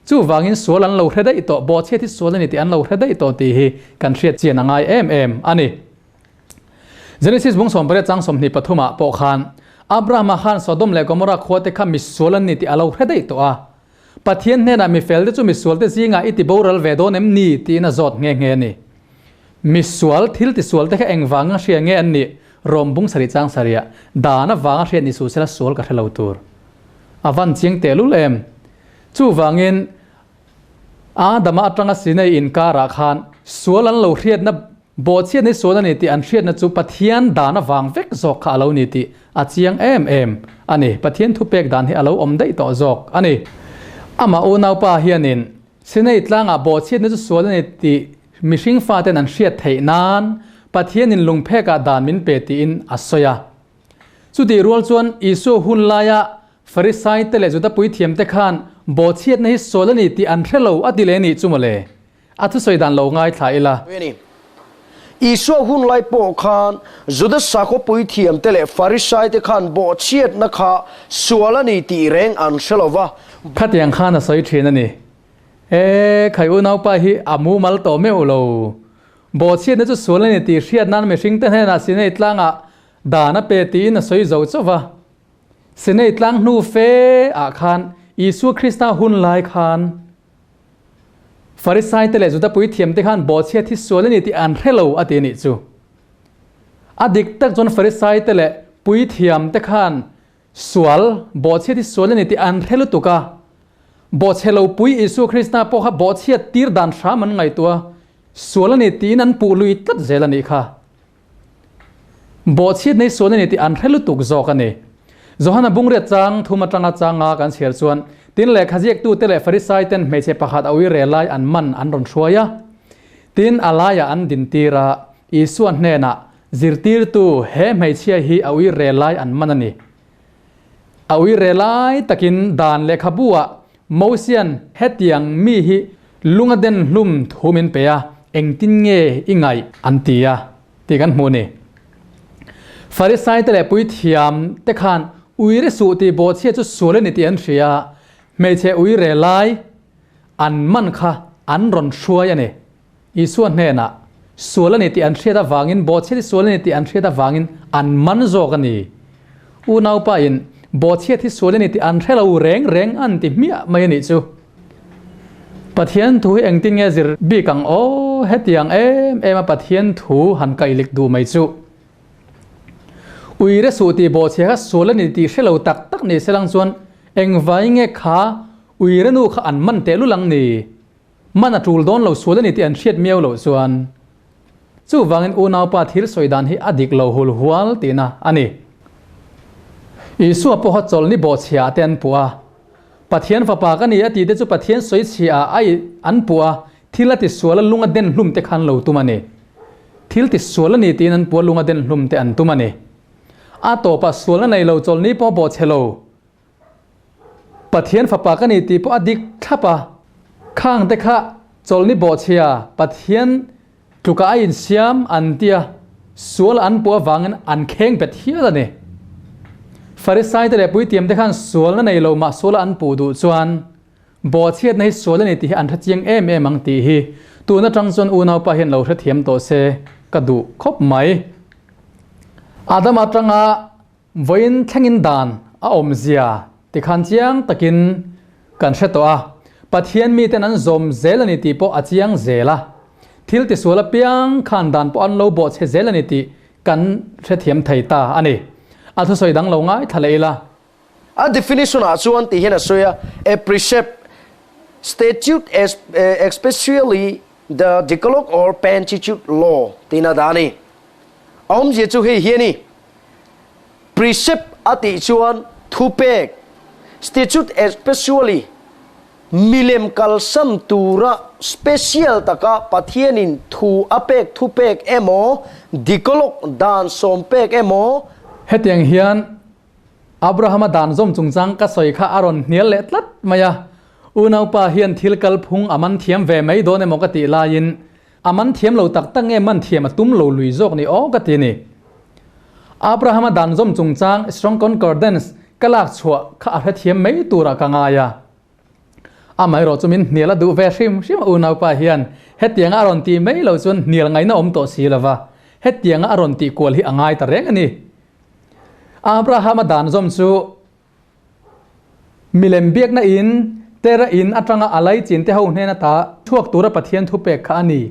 Chuvangin sual an lo hre daih tawh, bawhchhiat hi sual a ni tih an lo hre daih tawh tih hi kan hriat chian a ngai em em a ni. Genesis bung 18 chang 23 ah pawh khan Abrahama khan Sodom leh Gomorrah khua te kha misual an ni tih a lo hre daih tawh a. Pathian hnenah mifel te chu misual te zingah i ti boral ve dawn em ni? tiin a zawt nghe nghe a ni. Misual thil tisual te kha engvanga hria nge an nih? Rawm bung sarih chang sarihah dan avanga hriat ni suh sela sual ka hre lo tur. A van chiang tehlul em? Chuvangin Adama atanga Sinai inkarah khan sual an lo hriatna bawhchhiat ni sual a ni tih an hriatna chu Pathian dan avang vek zawk kha a lo ni tih a chiang em em a ni. Pathian thupek dan hi a lo awm daih tawh zawk a ni. Amah unaupa hianin Sinai tlangah bawhchhiatna chu sual a ni tih mihring faten an hriat theih nan Pathianin lungphekah dan min pe tiin a sawi a. Chutih rual chuan Isua hun laia Farisaite leh Juda puithiamte khan bawhchhiatna hi sual a ni tih an hre lo a ti leh nih chu mawle. A thusawi dan lo ngaithla ila. Isua hun lai pawh khan Juda sakhaw puithiamte leh Farisaite khan bawhchhiatna kha sual a ni tih reng an hre lo va. Khatiang khan a sawi thin a ni. E, khai unaupa hi a mumal tawh meuh lo. Bawhchhiatna chu sual a ni tih hriat nan mihringte hnenah Sinai tlangah dan a pe tiin a sawi zo chauh va. Sinai tlang hnu fe ah khan Isua Krista hun lai khan Farisai te leh Juda puithiam te khan bawhchhiat hi sual a ni tih an hre lo a ti a nih chu. A dik tak chuan Farisai te leh puithiam te khan sual, bawhchhiat hi sual a ni tih an hre lutuk a. Bawhchhe lo pui Isua Krista pawh kha bawhchhiat tir dan hram an ngaihtuah a, sual a ni tiin an puh lui tlat zel a nih kha. Bawhchhiat nei sual a ni tih an hre lutuk zawk a ni. Johana bungriat chang thum atanga changa kan chhiar chuan, Tin lehkha ziaktute leh Farisai ten hmeichhe pakhat a ui rel lai an man an rawn hruai a. Tin, a laiah an dintir a, Isua hnenah, Zirtirtu, he hmeichhia hi a ui rel lai an man a ni. A ui rel lai takin dan lehkhabu-ah Mosian hetiang mi hi lunga den hlum thu min pe a, engtin nge i ngaih an ti a tih kan hmuh a ni. Farisaite leh puithiam te khan uire suh tih bawhchhia chu sual a ni tih an hria a, hmeichhe uire lai an man kha an rawn hruai a ni. Isua hnenah sual a ni tih an hriat avangin, bawhchhiat hi sual a ni tih an hriat avangin an man zawk a ni. Unaupa in bawhchhiat hi sual a ni tih an hre lo reng reng an ti hmiah mai a nih chu. Pathian thu hi engtin nge zir bik ang aw, hetiang em em a Pathian thu han kaihlik duh mai chu. Uire suh tih bawhchhia kha sual a ni tih hre lo tak tak ni selang chuan engvai nge kha uire nu kha an man tehlul ang ni? Man a tul dawn lo sual a ni tih an hriat miau loh chuan chuvangin unaupa thil sawi dan hi a dik lo hul hual tihna a ni. Isua pawha chawlhni bawhchhia ah te an puh a, Pathian fapa ka ni a tih te chu Pathian sawichhia ah ai an puh a, thil a ti sual a lung a den hlum te khan lo tum a ni. Thil ti sual a ni tiin an puh a lung a den hlum te an tum a ni. A tawpah sualna nei lo chawlhni pawh bawhchhe lo. Pathian fapa ka ni tih pawh a dik thlap a, khang te kha chawlhni bawhchhia Pathian tlukah a insiam an tia sual an puh avangin an kheng bet hial a ni. Farisai te leh puitiam te khan sualna nei lo mah suala an puh duh chuan bawhchhiatna hi sual a ni tih hi an hrechiang em em ang tih hi tun atang chuan unaupa hian lo hrethiam tawh se ka duh khawp mai. Adama atanga Vawiin thlengin dan a awmzia tikhan chiang takin kan hre tawh a, Pathian miten an zawm zel a ni tih pawh a chiang zel a. Thil tisual apiang khan dan pawh an lo bawhchhe zel a ni tih kan hrethiam thei ta a ni. A thusawi dang lo ngaithla leh ila. A definition ah chuan tih hian a sawi a, a precept, statute especially the Decalogue or Pentateuch law tiin a dah a ni. A awmzia chu hei hi a ni. Precept a tih chuan thupek, statute especially, milem kalsan tura special taka Pathianin thu a pek thupek emaw, Decalogue dan sawm pek emaw, Hetiang hian Abrahama dan zawm chungchang ka sawi kha a rawn hnial leh tlat mai a, unaupa hian thil kalphung a man thiam ve mai dawn emaw ka tih laiin A man thiam lo tak tak nge man thiam a tum lo lui zawk ni aw ka ti ni. Abrahama dan zawm chungchang Strong Concordance ka lak chhuah kha a hrethiam mai turah ka ngai a. Amaherawh chu min hnial a duh ve hrim hrim a unaupa hian hetianga a rawn tih mai lo chuan hnial ngaihna awm tawh si lova hetianga a rawn tih kual hi a ngai ta reng a ni. Abrahama dan zawm chu Milem biakna in Tera in atanga a laichin te ho hnen ata chhuak tura Pathian thupek kha a ni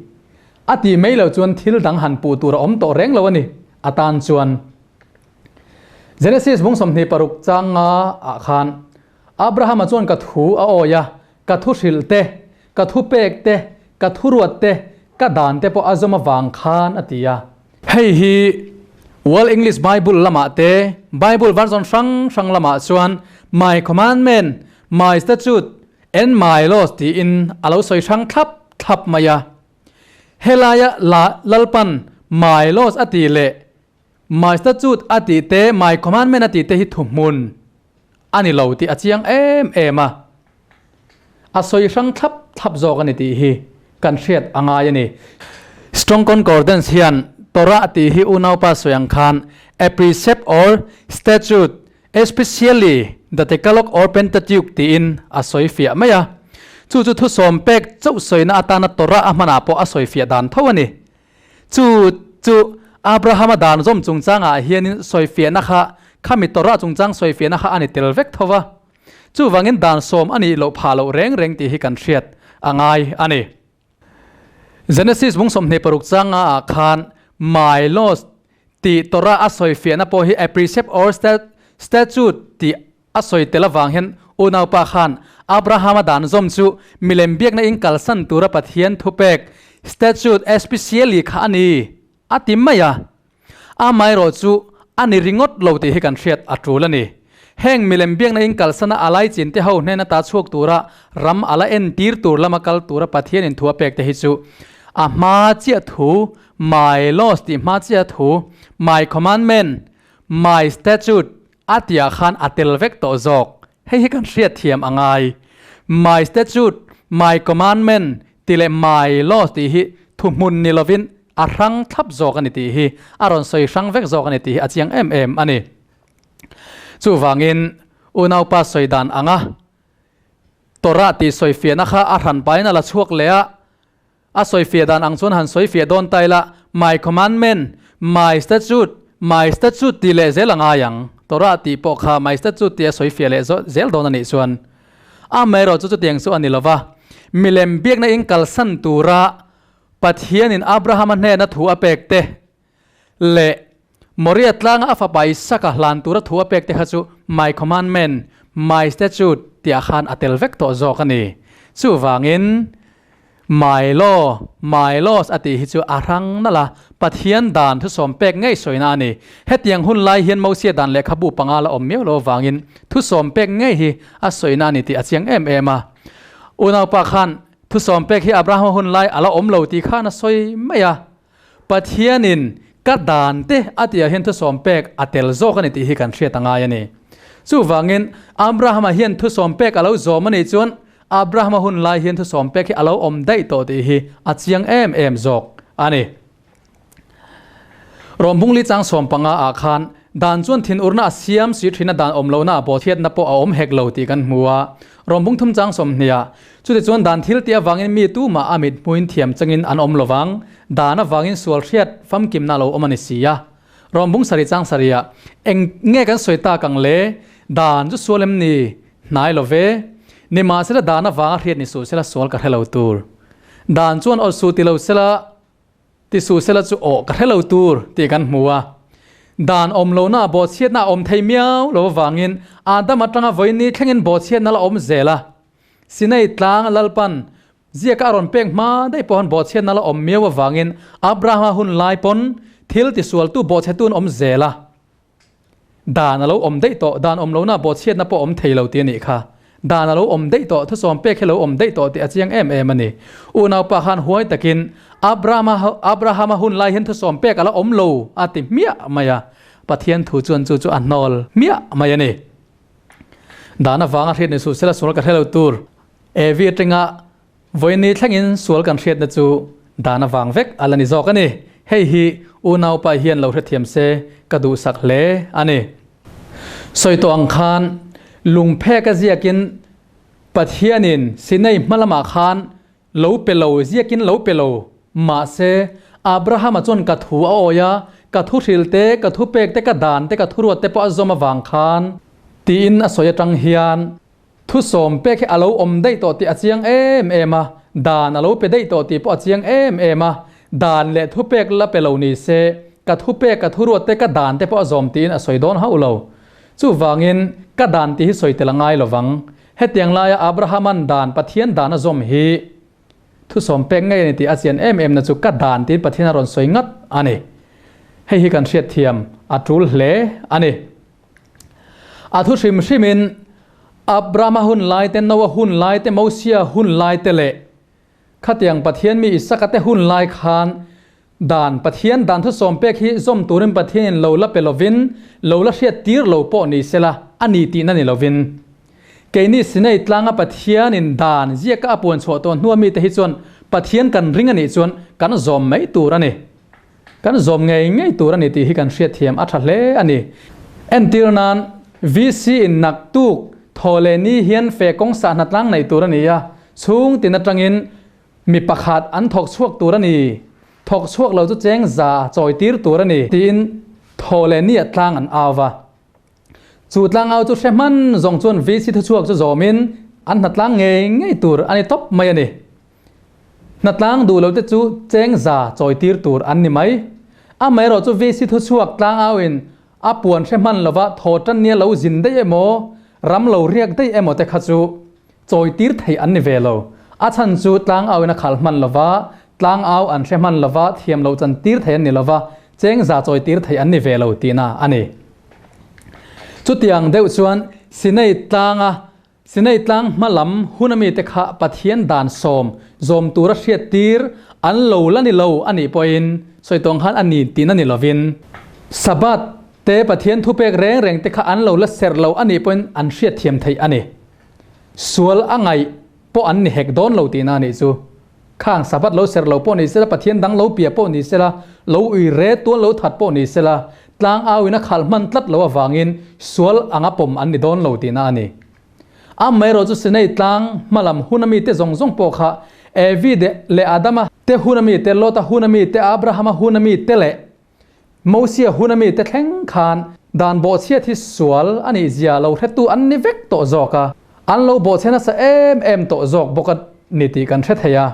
a tih mai loh chuan thil dang han puh tur a awm tawh reng lo a ni atan chuan. Genesis bung 26 chang nga ah khan Abrahama chuan ka thu a awi a, ka thu hrilh te, ka thu pek te, ka thu ruat te, ka dan te pawh a zawm avang khan a ti a. Hei hi World English Bible lamah te, Bible version hrang hrang lamah chuan My commandment, my statute and my laws tiin a lo sawi hrang thlap thlap mai a. Helaia la Lalpan my laws a tih leh My statute a tih te, my commandment a tih te hi thuhmun a ni lo tih a chiang em em a. A sawi hrang thlap thlap zawk a ni tih hi kan hriat a ngai a ni. Strong Concordance hian Torah tih hi unaupa sawi ang khan a precept or statute, especially the Decalogue or Pentateuch tiin a sawi fiah mai a. Chu chu thusawm pek chauh sawina atana Torah a hmanah pawh a sawi fiah dan tho a ni. Chu chu Abrahama dan zawm chungchangah hianin sawifiahna kha khami Torah chungchang sawifiahna kha a ni tel vek tho va. Chuvangin dan sawm a nih loh phah loh reng reng tih hi kan hriat a ngai a ni. Genesis bung 26 changa ah khan my laws tih Torah a sawifiahna pawh hi a precept or statute tih A sawi tel avang hian unaupa khan Abrahama dan zawm chu milem biakna in kalsan tura Pathian thupek, statute, especially kha a ni, a ti mai a. Amaherawh chu a ni ringawt lo tih hi kan hriat a tul a ni. Heng milem biakna in kalsana a laichin te ho hnen ata chhuak tura ram a la entir tur lama kal tura Pathian in thu a pek te hi chu a hma chiah thu, my laws tih hma chiah thu, my commandment, my statute, A tiah khan a tel vek tawh zawk. Hei hi kan hriat thiam a ngai. My statute, my commandment tih leh my laws tih hi thuhmun ni lovin a hrang thlap zawk a ni tih hi a rawn sawi hrang vek zawk a ni tih hi a chiang em em a ni. Chuvangin unaupa sawi dan anga Torah tih sawifiahna kha a hran pahin a la chhuak leh a, A sawifiah dan ang chuan han sawifiah dawn ta ila, My commandment, my statute, my statute tih leh zel a ngai ang. Torah tih pawh kha my statute tih a sawifiah leh zel dawn a nih chuan. Amaherawh chu chutiang chu a ni lova, milem biakna in kalsan tura Pathianin Abrahama hnena thu a pek te leh Moria tlanga a fapa Isaka hlan tura thu a pek te kha chu my commandment, my statute tih ah khan a tel vek tawh zawk a ni. Chuvangin My law, my laws a tih hi chu a hrang nalh a, Pathian dan thusawm pek ngei sawina a ni. Hetiang hun lai hian Mosia dan lehkhabu panga la awm miau lo avangin thusawm pek ngei hi a sawina a ni tih a chiang em em a. Unaupa khan thusawm pek hi Abrahama hun lai a la awm lo tih khan a sawi mai a. Pathianin ka dan te a tihah hian thusawm pek a tel zawk a ni tih hi kan hriat a ngai a ni. Chuvangin Abrahama hian thusawm pek a lo zawm a nih chuan Abrahama hun lai hian thusawm pek hi a lo awm daih tawh tih hi a chiang em em zawk a ni. Rom bungli chang 15 ah khan dan chuan thinurna a siam si thin a dan awm lohna a bawhchhiatna pawh a awm hek lo tih kan hmu a. Rom bung thum chang 20 ah Chutichuan dan thil tih avangin mi tumah a mit hmuin thiam changin an awm lovang, dan avangin sual hriat famkimna a lo awm a ni si a. Rom bung sarih chang sarihah eng nge kan sawi tak ang le? Dan chu sual em ni? Hnai lo ve. Nimahsela dan avanga hriat ni suh sela sual ka hre lo tur. Dan chuan awt suh ti lo sela Ti suh sela chu aw ka hre lo tur tih kan hmu a. Dan awm lohna ah bawhchhiatna a awm thei miau lo avangin Adam atanga vawiin thlengin bawhchhiatna la awm zel a. Sinai tlang Lalpan ziaka a rawn pek hma daih pawh han bawhchhiatna la awm miau avangin Abrahama hun lai pawn thil tisualtu bawhchhetu an awm zel a. Dan a lo awm daih tawh, dan awm lohna bawhchhiatna pawh awm thei lo tih a nih kha. Dan a lo awm daih tawh, thusawm pek hi lo awm daih tawh tih a chiang em em a ni. Unaupa khan huai takin Abrahama Abrahama hun lai hian thusawm pek a la awm lo a ti hmiah mai a. Pathian thu chuan chu chu a hnawl hmiah mai a ni. Dan avanga hriat ni suh sela sual ka hre lo tur. Evi atenga Vawiini thlengin sual kan hriatna chu dan avang vek a la ni zawk a ni. Hei hi unaupa hian lo hrethiam se ka duhsak hle a ni. Sawi tawh ang khan lungphek a ziakin Pathianin Sinai hma lamah khan lo pe lo ziakin lo pe lo. Mahse, Abrahama chuan ka thu a awi a, ka thu hril te, ka thupek te, ka dan te, ka thuruat te pawh a zawm avang khan tiin a sawi atang hian. Thusawm pek hi a lo awm daih tawh tih a chiang em em a, dan a lo pe daih tawh tih pawh a chiang em em a, dan leh thupek la pe lo ni se, ka thupek, ka thuruat te, ka dan te pawh a zawm tiin a sawi dawn hauh lo. Chuvangin, ka dan tih hi sawi tel a ngai lo vang. Hetiang laia Abrahama'n dan, Pathian dan a zawm hi thusawm pek ngei a ni tih a chian em em na chu ka dan tiin Pathian a rawn sawi ngat a ni. Hei hi kan hriatthiam a tul hle a ni. A thu hrim hrimin Abrahama hun lai te, Noa hun lai te, Mosia hun lai te leh khatiang Pathian mi Isaka te hun lai khan dan Pathian dan thusawm pek hi zawm turin Pathianin lo la pe lovin lo la hriat tir lo pawh ni sela a ni tihna ni lovin keini Sinai tlanga Pathianin dan ziaka a puan chhuah tawh hnua mite hi chuan Pathian kan ring a nih chuan kan zawm mai tur a ni. Kan zawm ngei ngei tur a ni tih hi kan hriatthiam a tha hle a ni. Entir nan, VC in naktuk thaw leh ni hian fe kawng sah hna tlang neih tur a ni a, chhung tin atangin mi pakhat an thawk chhuak tur a ni, thawk chhuak lo chu cheng za chawi tir tur a ni tiin thaw leh ni ah tlang an au va. Chu tlang au chu hre hman zawng chuan VC thuchhuak chu zawmin an hna tlang ngei ngei tur a ni tawp mai a ni. Hnatlang duh lote chu cheng za chawi tir tur an ni mai. Amaherawh chu VC thuchhuak tlangauin a puan hre hman lova thaw tan nia lo zin daih emaw, ram lo riak daih emaw te kha chu chawi tir theih an ni ve lo. A chhan chu tlangauin a khalh hman lova, tlangau an hre hman lova thiam lo chan tir theih an ni lova, cheng za chawi tir theih an ni ve lo tihna a ni. Chutiang deuh chuan Sinai tlanga Sinai tlang hma lam hun a mite kha Pathian dan sawm zawm tura hriat tir an lo la ni lo a nih pawhin sawi tawng khan a ni tihna ni lovin Sabbath te Pathian thupek reng reng te kha an lo la serh lo a nih pawhin an hriatthiam theih a ni. Sual a ngaih pawh an ni hek dawn lo tihna a nih chu. Khang Sabbath lo serh lo pawh ni sela, Pathian dang lo pia pawh ni sela, lo ui re tual lo that pawh ni sela, tlang auin a khalh hman tlat lo avangin sual anga pawm an ni dawn lo tihna a ni. Amaherawh chu Sinai tlang hmalam hun ami te zawng zawng pawh kha Evi leh Adama te hun ami te, Lota hun ami te, Abrahama hun ami te leh Mosia hun ami te thleng khan dan bawhchhiat hi sual a nih zia lo hretu an ni vek tawh zawk a, an lo bawhchhe nasa em em tawh zawk bawk a ni tih kan hre thei a.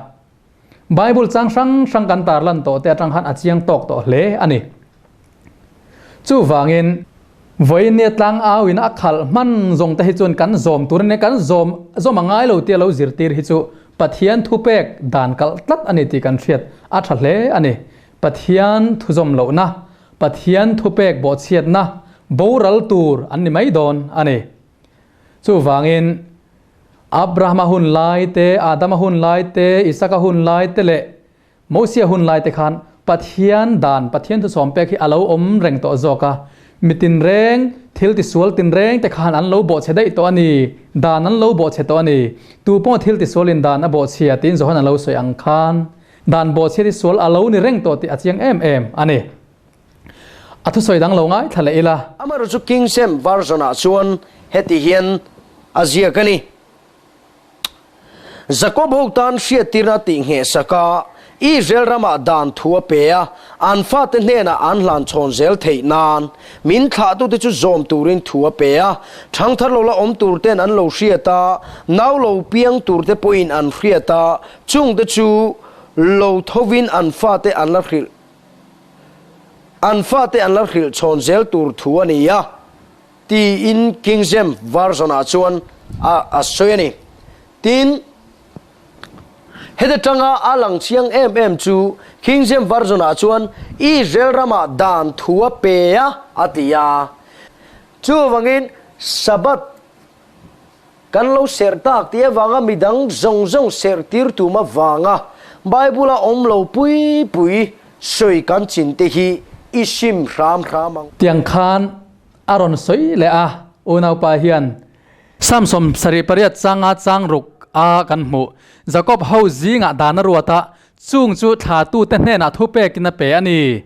Bible chang hrang hrang kan tarlan tawh te atang khan a chiang tawk tawh hle a ni. Chuvangin, vawinia tlang auin a khalh hman zawng te hi chuan kan zawm tur a nia, kan zawm zawm a ngai lo tia lo zirtir hi chu Pathian thupek dan kalh tlat a ni tih kan hriat a tha hle a ni. Pathian thuzawm lohna, Pathian thupek bawhchhiatna boral tur an ni mai dawn a ni. Chuvangin, Abrahama hun lai te, Adama hun lai te, Isaka hun lai te leh Mosia hun lai te khan Pathian dan, Pathian thusawm pek hi a lo awm reng tawh zawk a. Mi tinreng, thil tisual tinreng te khan an lo bawhchhe daih tawh a ni, dan an lo bawhchhe tawh a ni. Tupawh thil tisualin dan a bawhchhia tiin Johan a lo sawi ang khan, Dan bawhchhiat hi sual a lo ni reng tawh tih a chiang em em a ni. A thusawi dang lo ngaithla leh ila. Amaherawhchu chu King James Version-ah chuan heti hian a ziak a ni, Jakob ho tan hriattirna tih nghehsak a, Israel ramah dan thu a pe a, an fate hnenah an hlan chhawn zel theih nan min thlahtute chu zawm turin thu a pe a, ṭhangthar lo la awm turten an lo hriat a, nau lo piang turte pawhin an hriat a, Chungte chu lo thovin an fate an la hrilh an fate an la hrilh chhawn zel tur thu a ni a, tiin King James Version-ah chuan a a sawi a ni. Tin, heta tanga a lang chiang em em chu King James Version-ah chuan Israel ramah dan thu a pe a, a ti a. Chuvangin Sabbath Kan lo serh tak tih avanga midang zawng zawng serh tir tum avanga Bible-a awm lo pui pui sawi kan chin te hi i sim hram hram ang. Tiang khan a rawn sawi leh a, unaupa hian Samsawm sarih pariat changa chang ruk a kan hmuh. Jakob ho zingah dan a ruat a, chung chu thlatute hnenah thupekin a pe a ni.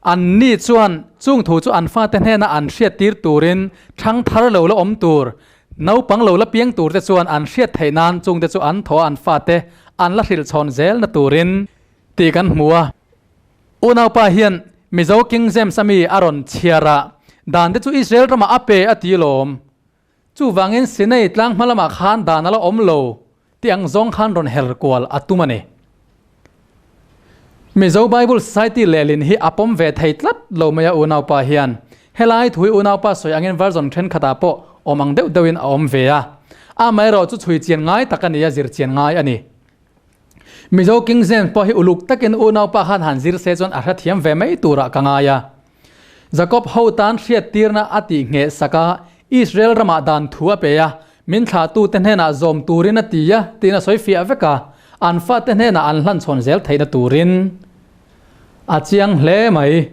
An ni chuan chung thu chu an fate hnena an hriattir turin thang thar lo la awm tur, naupang lo la piang tur te chuan an hriat theih nan chungte chu an thaw a an fate an la hrilh chhawn zelna turin tih kan hmu a. Unaupa hian Mizo King James a mi a rawn chhiar a, dan te chu Israel ramah a pe a ti lawm. Chuvangin Sinai tlang hma lamah khan dan a la awm lo tih ang zawng khan rawn her kual a tum a ni. Mizo Bible Society lehlin hi a pawm ve thei tlat lo mai a unaupa hian. Helai thui unaupa sawi angin version thenkhatah pawh awm ang deuh deuhin a awm ve a. Amaherawh chu chhui chian ngai tak a ni a, zir chian ngai a ni. Mizo King James pawh hi uluk takin unaupa khan han zir se chuan a hrethiam ve mai turah ka ngai a. Jakob ho tan hriattirna a tih ngheh sak a, Israel ramah dan thu a pe a, min thlahtute hnenah zawm turin a ti a, tiin a sawi fiah vek a, an fate hnenah an hlanchhawn zel theihna turin a chiang hle mai.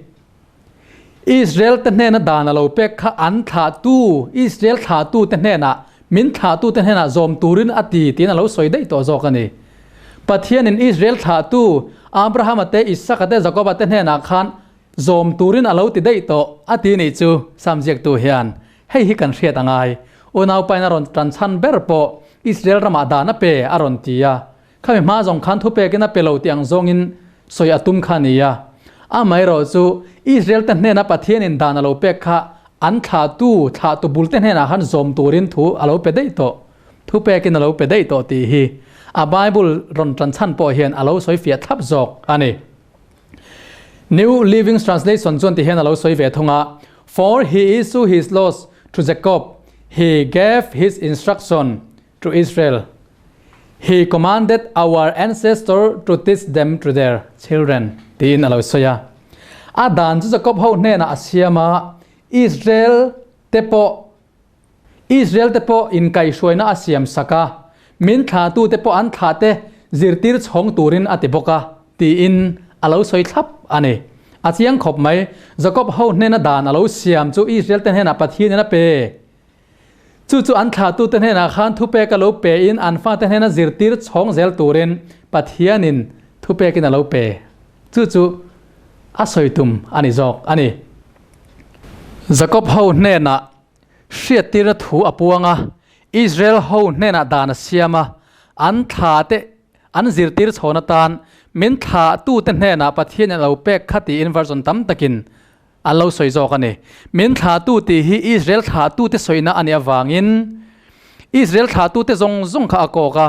Israel te hnena dan a lo pek kha an thlahtu, Israel thlahtute hnenah, min thlahtute hnenah zawm turin a ti tiin a lo sawi daih tawh zawk a ni. Pathianin Israel thlahtu Abrahama te, Isaka te, Jakoba te hnenah khan Zawm turin a lo ti daih tawh a ti nih chu Sam ziaktu hian hei hi kan hriat a ngai. Unaupain a rawn tan chhan ber pawh Israel ramah dan a pe a rawn ti a. Khami hma zawng khan thupekin a pe lo tih ang zawngin sawi a tum kha a ni a. Amaherawh chu Israel te hnena Pathianin dan a lo pek kha an thlahtu, thlahtu bulte hnenah khan zawm turin thu a lo pe daih tawh. Thupekin a lo pe daih tawh tih hi a Bible rawn tan chhan pawh hian a lo sawi fiah thlap zawk a ni. New Living Translation chuan ti hian a lo sawi ve thung a, For he issued his laws to Jacob, he gave his instruction to Israel. He commanded our ancestors to teach them to their children tiin a lo sawi a. A dan chu Jacob ho hnenah a siam a, Israel te pawh Israel te pawh inkaihhruaina a siam sak a, min thlahtute pawh an thlahte zirtir chhawng turin a ti bawk a, tiin a lo sawi thlap a ni. A chiang khawp mai, Jakob ho hnena dan a lo siam chu Israel te hnenah Pathianin a pe. Chu chu an thlahtute hnenah khan thupek a lo pein an fate hnena zirtir chhawng zel turin Pathianin thupekin a lo pe. Chu chu a sawi tum a ni zawk a ni. Jakob ho hnenah hriattirna thu a puang a, Israel ho hnenah dan a siam a, an thla te an zirtir chhawn atan min thlahtute hnenah Pathianin a lo pek kha tiin version tam takin an lo sawi zawk a ni. Min thlahtu tih hi Israel thlahtute sawina a nih avangin Israel thlahtute zawng zawng kha a kawk a,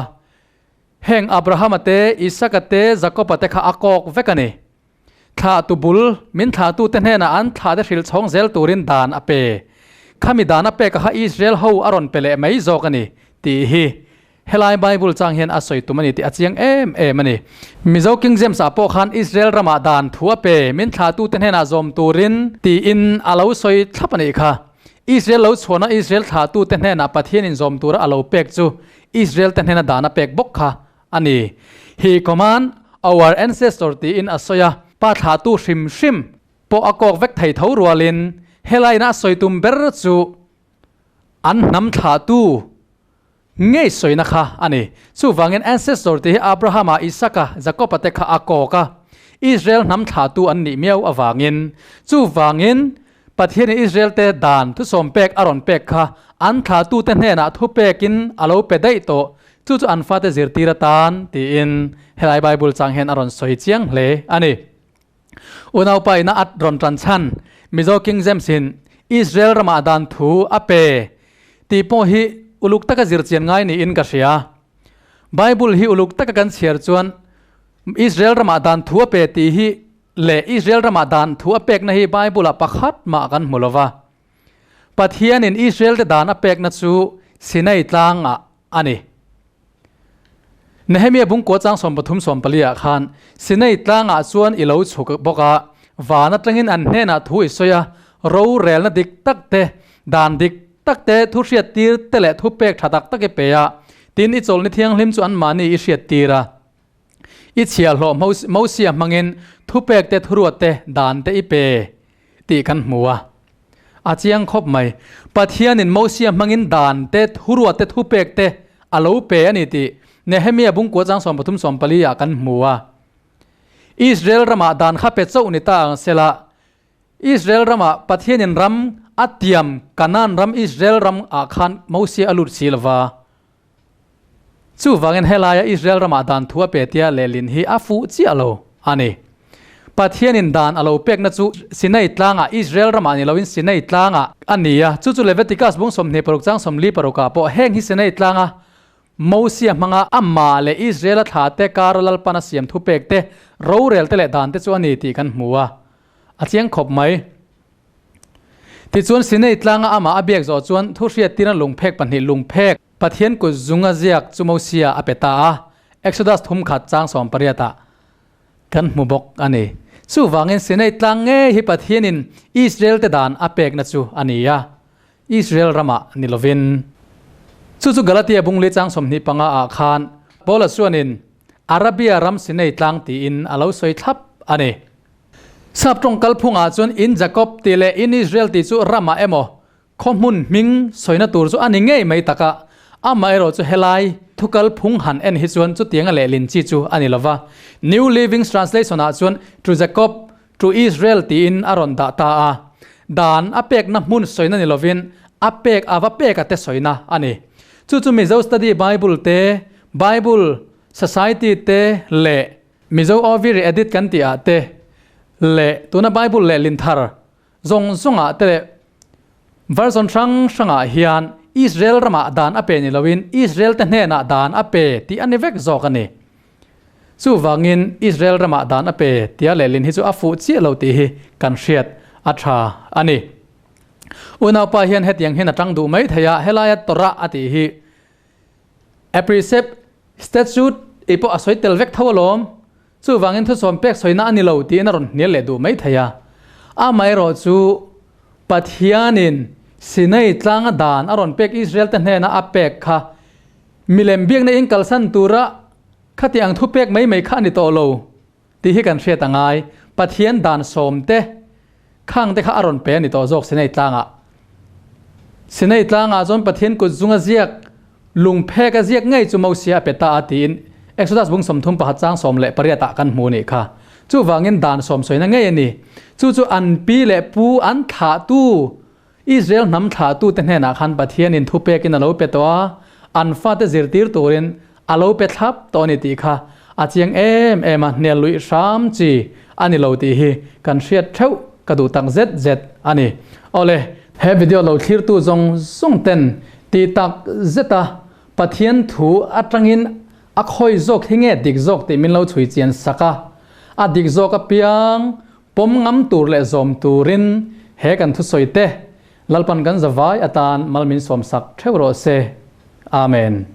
heng Abrahama te, Isaka te, Jakoba te kha a kawk vek a ni. Thlahtu bul, min thlahtute hnenah an thlahte hrilh chhawng zel turin dan a pe. Khami dan a pek kha Israel ho a rawn pe leh mai zawk a ni, tih hi helai Bible chang hian a sawi tum a ni tih a chiang em em a ni. Mizo King James ah pawh khan Israel ramah dan thu a pe, min thlahtute hnenah zawm turin tiin a lo sawi thlap a nih kha. Israel lo chhuahna Israel thlahtute hnenah Pathianin zawm tura a lo pek chu Israel te hnena dan a pek bawk kha a ni. He command our ancestor tiin a sawi a, pa thlahtu hrim hrim pawh a kawk vek thei tho rualin helaiin a sawi tum ber chu an hnam thlahtu ngei sawina kha a ni. Chuvangin ancestor tih hi Abrahama, Isaka, Jakoba te kha a kawk a, Israel hnam thlahtu an nih miau avangin. Chuvangin Pathianin Israel-te dan thusawm pek a rawn pek kha an thlahtute hnenah thupekin a lo pe daih tawh, chu chu an fate zirtir atan tiin helai Bible chang hian a rawn sawi chiang hle a ni. Unaupa ina a rawn tan chhan Mizo King James-in Israel ramah dan thu a pe tih pawh hi uluk taka zir chian ngai niin ka hria. Bible hi uluk taka kan chhiar chuan Israel ramah dan thu a pe tih hi Leh Israel ramah dan thu a pekna hi Bible-ah pakhat mah kan hmu lo va. Pathianin Israel-te dan a pekna chu Sinai tlangah a ni. Nehemia bungkua chang 13 14 ah khan Sinai tlangah chuan i lo chhuk bawk a, van atangin an hnenah thu i sawi a, rorelna dik tak te, dan dik tak te, thu hriattir te leh thupek tha tak tak i pe a, tin i chawlhni thianghlim chu anmahni i hriattir a. I chhiahhlawh Mosia hmangin thupek te thuruat te dan te i pe tih kan hmu a. A chiang khawp mai. Pathianin Mosia hmangin dan te thuruat te thupek te a lo pe a ni tih Nehemia bungkua chang 13 14 ah kan hmu a. Israel ramah dan kha pe chauh ni ta ang sela Israel ramah Pathianin ram a tiam Kanaan ram Israel ram ah khan Mosia a lut si lova. Chuvangin helaia Israel ramah dan thu a pe tia lehlin hi a fuh chiah lo a ni. Pathianin dan a lo pekna chu Sinai tlangah, Israel ramah ni loin Sinai tlangah a ni a. Chu chu Leviticus bung 26 chang 46 ah pawh heng hi Sinai tlanga Mosia hmanga amah leh Israela thlate kara Lalpan a siam thupek te, rorel te leh dan te chu a ni tih kan hmu a. A chiang khawp mai. Tichuan Sinai tlanga amah a biak zawh chuan thuhriattirna lungphek pahnih lungphek Pathian kut zunga ziak chu Mosia a pe ta a, Exodus thumkhat chang 18 ah kan hmu bawk a ni. Chuvangin Sinai tlang ngei hi Pathianin Israel te dan a pekna chu a ni a, Israel ramah ni lovin. Chu chu Galatia bungli chang 25 ah khan Paula chuanin Arabia ram Sinai tlang tiin a lo sawi thlap a ni. Sap tawng kalphungah chuan in Jacob tih leh in Israel tih chu ramah emaw Khaw hmun hming sawina tur chu a ni ngei mai tak a, amaherawh chu helai thukal phung han en hi chuan chutianga lehlin chi chu a ni lo va. New Living Translation-ah chuan To Jacob, to Israel tiin a rawn dah ta a. Dan a pekna hmun sawina ni lovin a pek a va peka te sawina a ni. Chu chu Mizo Study Bible te, Bible Society te leh Mizo Awiri Edit kan tihah te leh tuna Bible lehlin thar Zawng zawngah te leh version hrang hrangah hian Israel ramah dan a pe ni loin Israel te hnenah dan a pe tih a ni vek zawk a ni. Chuvangin Israel ramah dan a pe tia lehlin hi chu a fuh chiah lo tih hi kan hriat a tha a ni. Unaupa hian hetiang hian a tang duh mai thei a, helaia Torah a tih hi a precept, statute i pawh a sawi tel vek tho alawm. Chuvangin thusawm pek sawina a ni lo tiin a rawn hnial leh duh mai thei a. Amaherawh chu Pathianin Sinai tlanga dan a rawn pek Israel te hnena a pek kha milem biakna in kalsan tura khati ang thu pek mai mai kha a ni tawh lo tih hi kan hriat a ngai. Pathian dan sawm te khang te kha a rawn pe a ni tawh zawk Sinai tlangah. Sinai tlangah chuan Pathian kut zunga ziak Lungphek a ziak ngei chu Mosia a pe ta a tiin Exodus bung 31 chang 18 ah kan hmu nih kha. Chuvangin dan sawmsawina ngei a ni. Chu chu an pi leh pu an thlahtu Israel hnam thlahtu te hnenah khan Pathianin thupekin a lo pe tawh a, an fate zirtir turin a lo pe thlap tawh a ni tih kha a chiang em em a, hnial luih hram chi a ni lo tih hi kan hriat theuh ka duh tak zet zet a ni. Awle, he video lo thlirtu zawng zawng ten Ti tak zeta Pathian thu atangin a khawi zawk hi nge dik zawk tih min lo chhui chian sak a, a dik zawk apiang pawm ngam tur leh zawm turin he kan thusawi te Lalpan kan zavai atan mal min sawmsak theuh rawh se. Amen.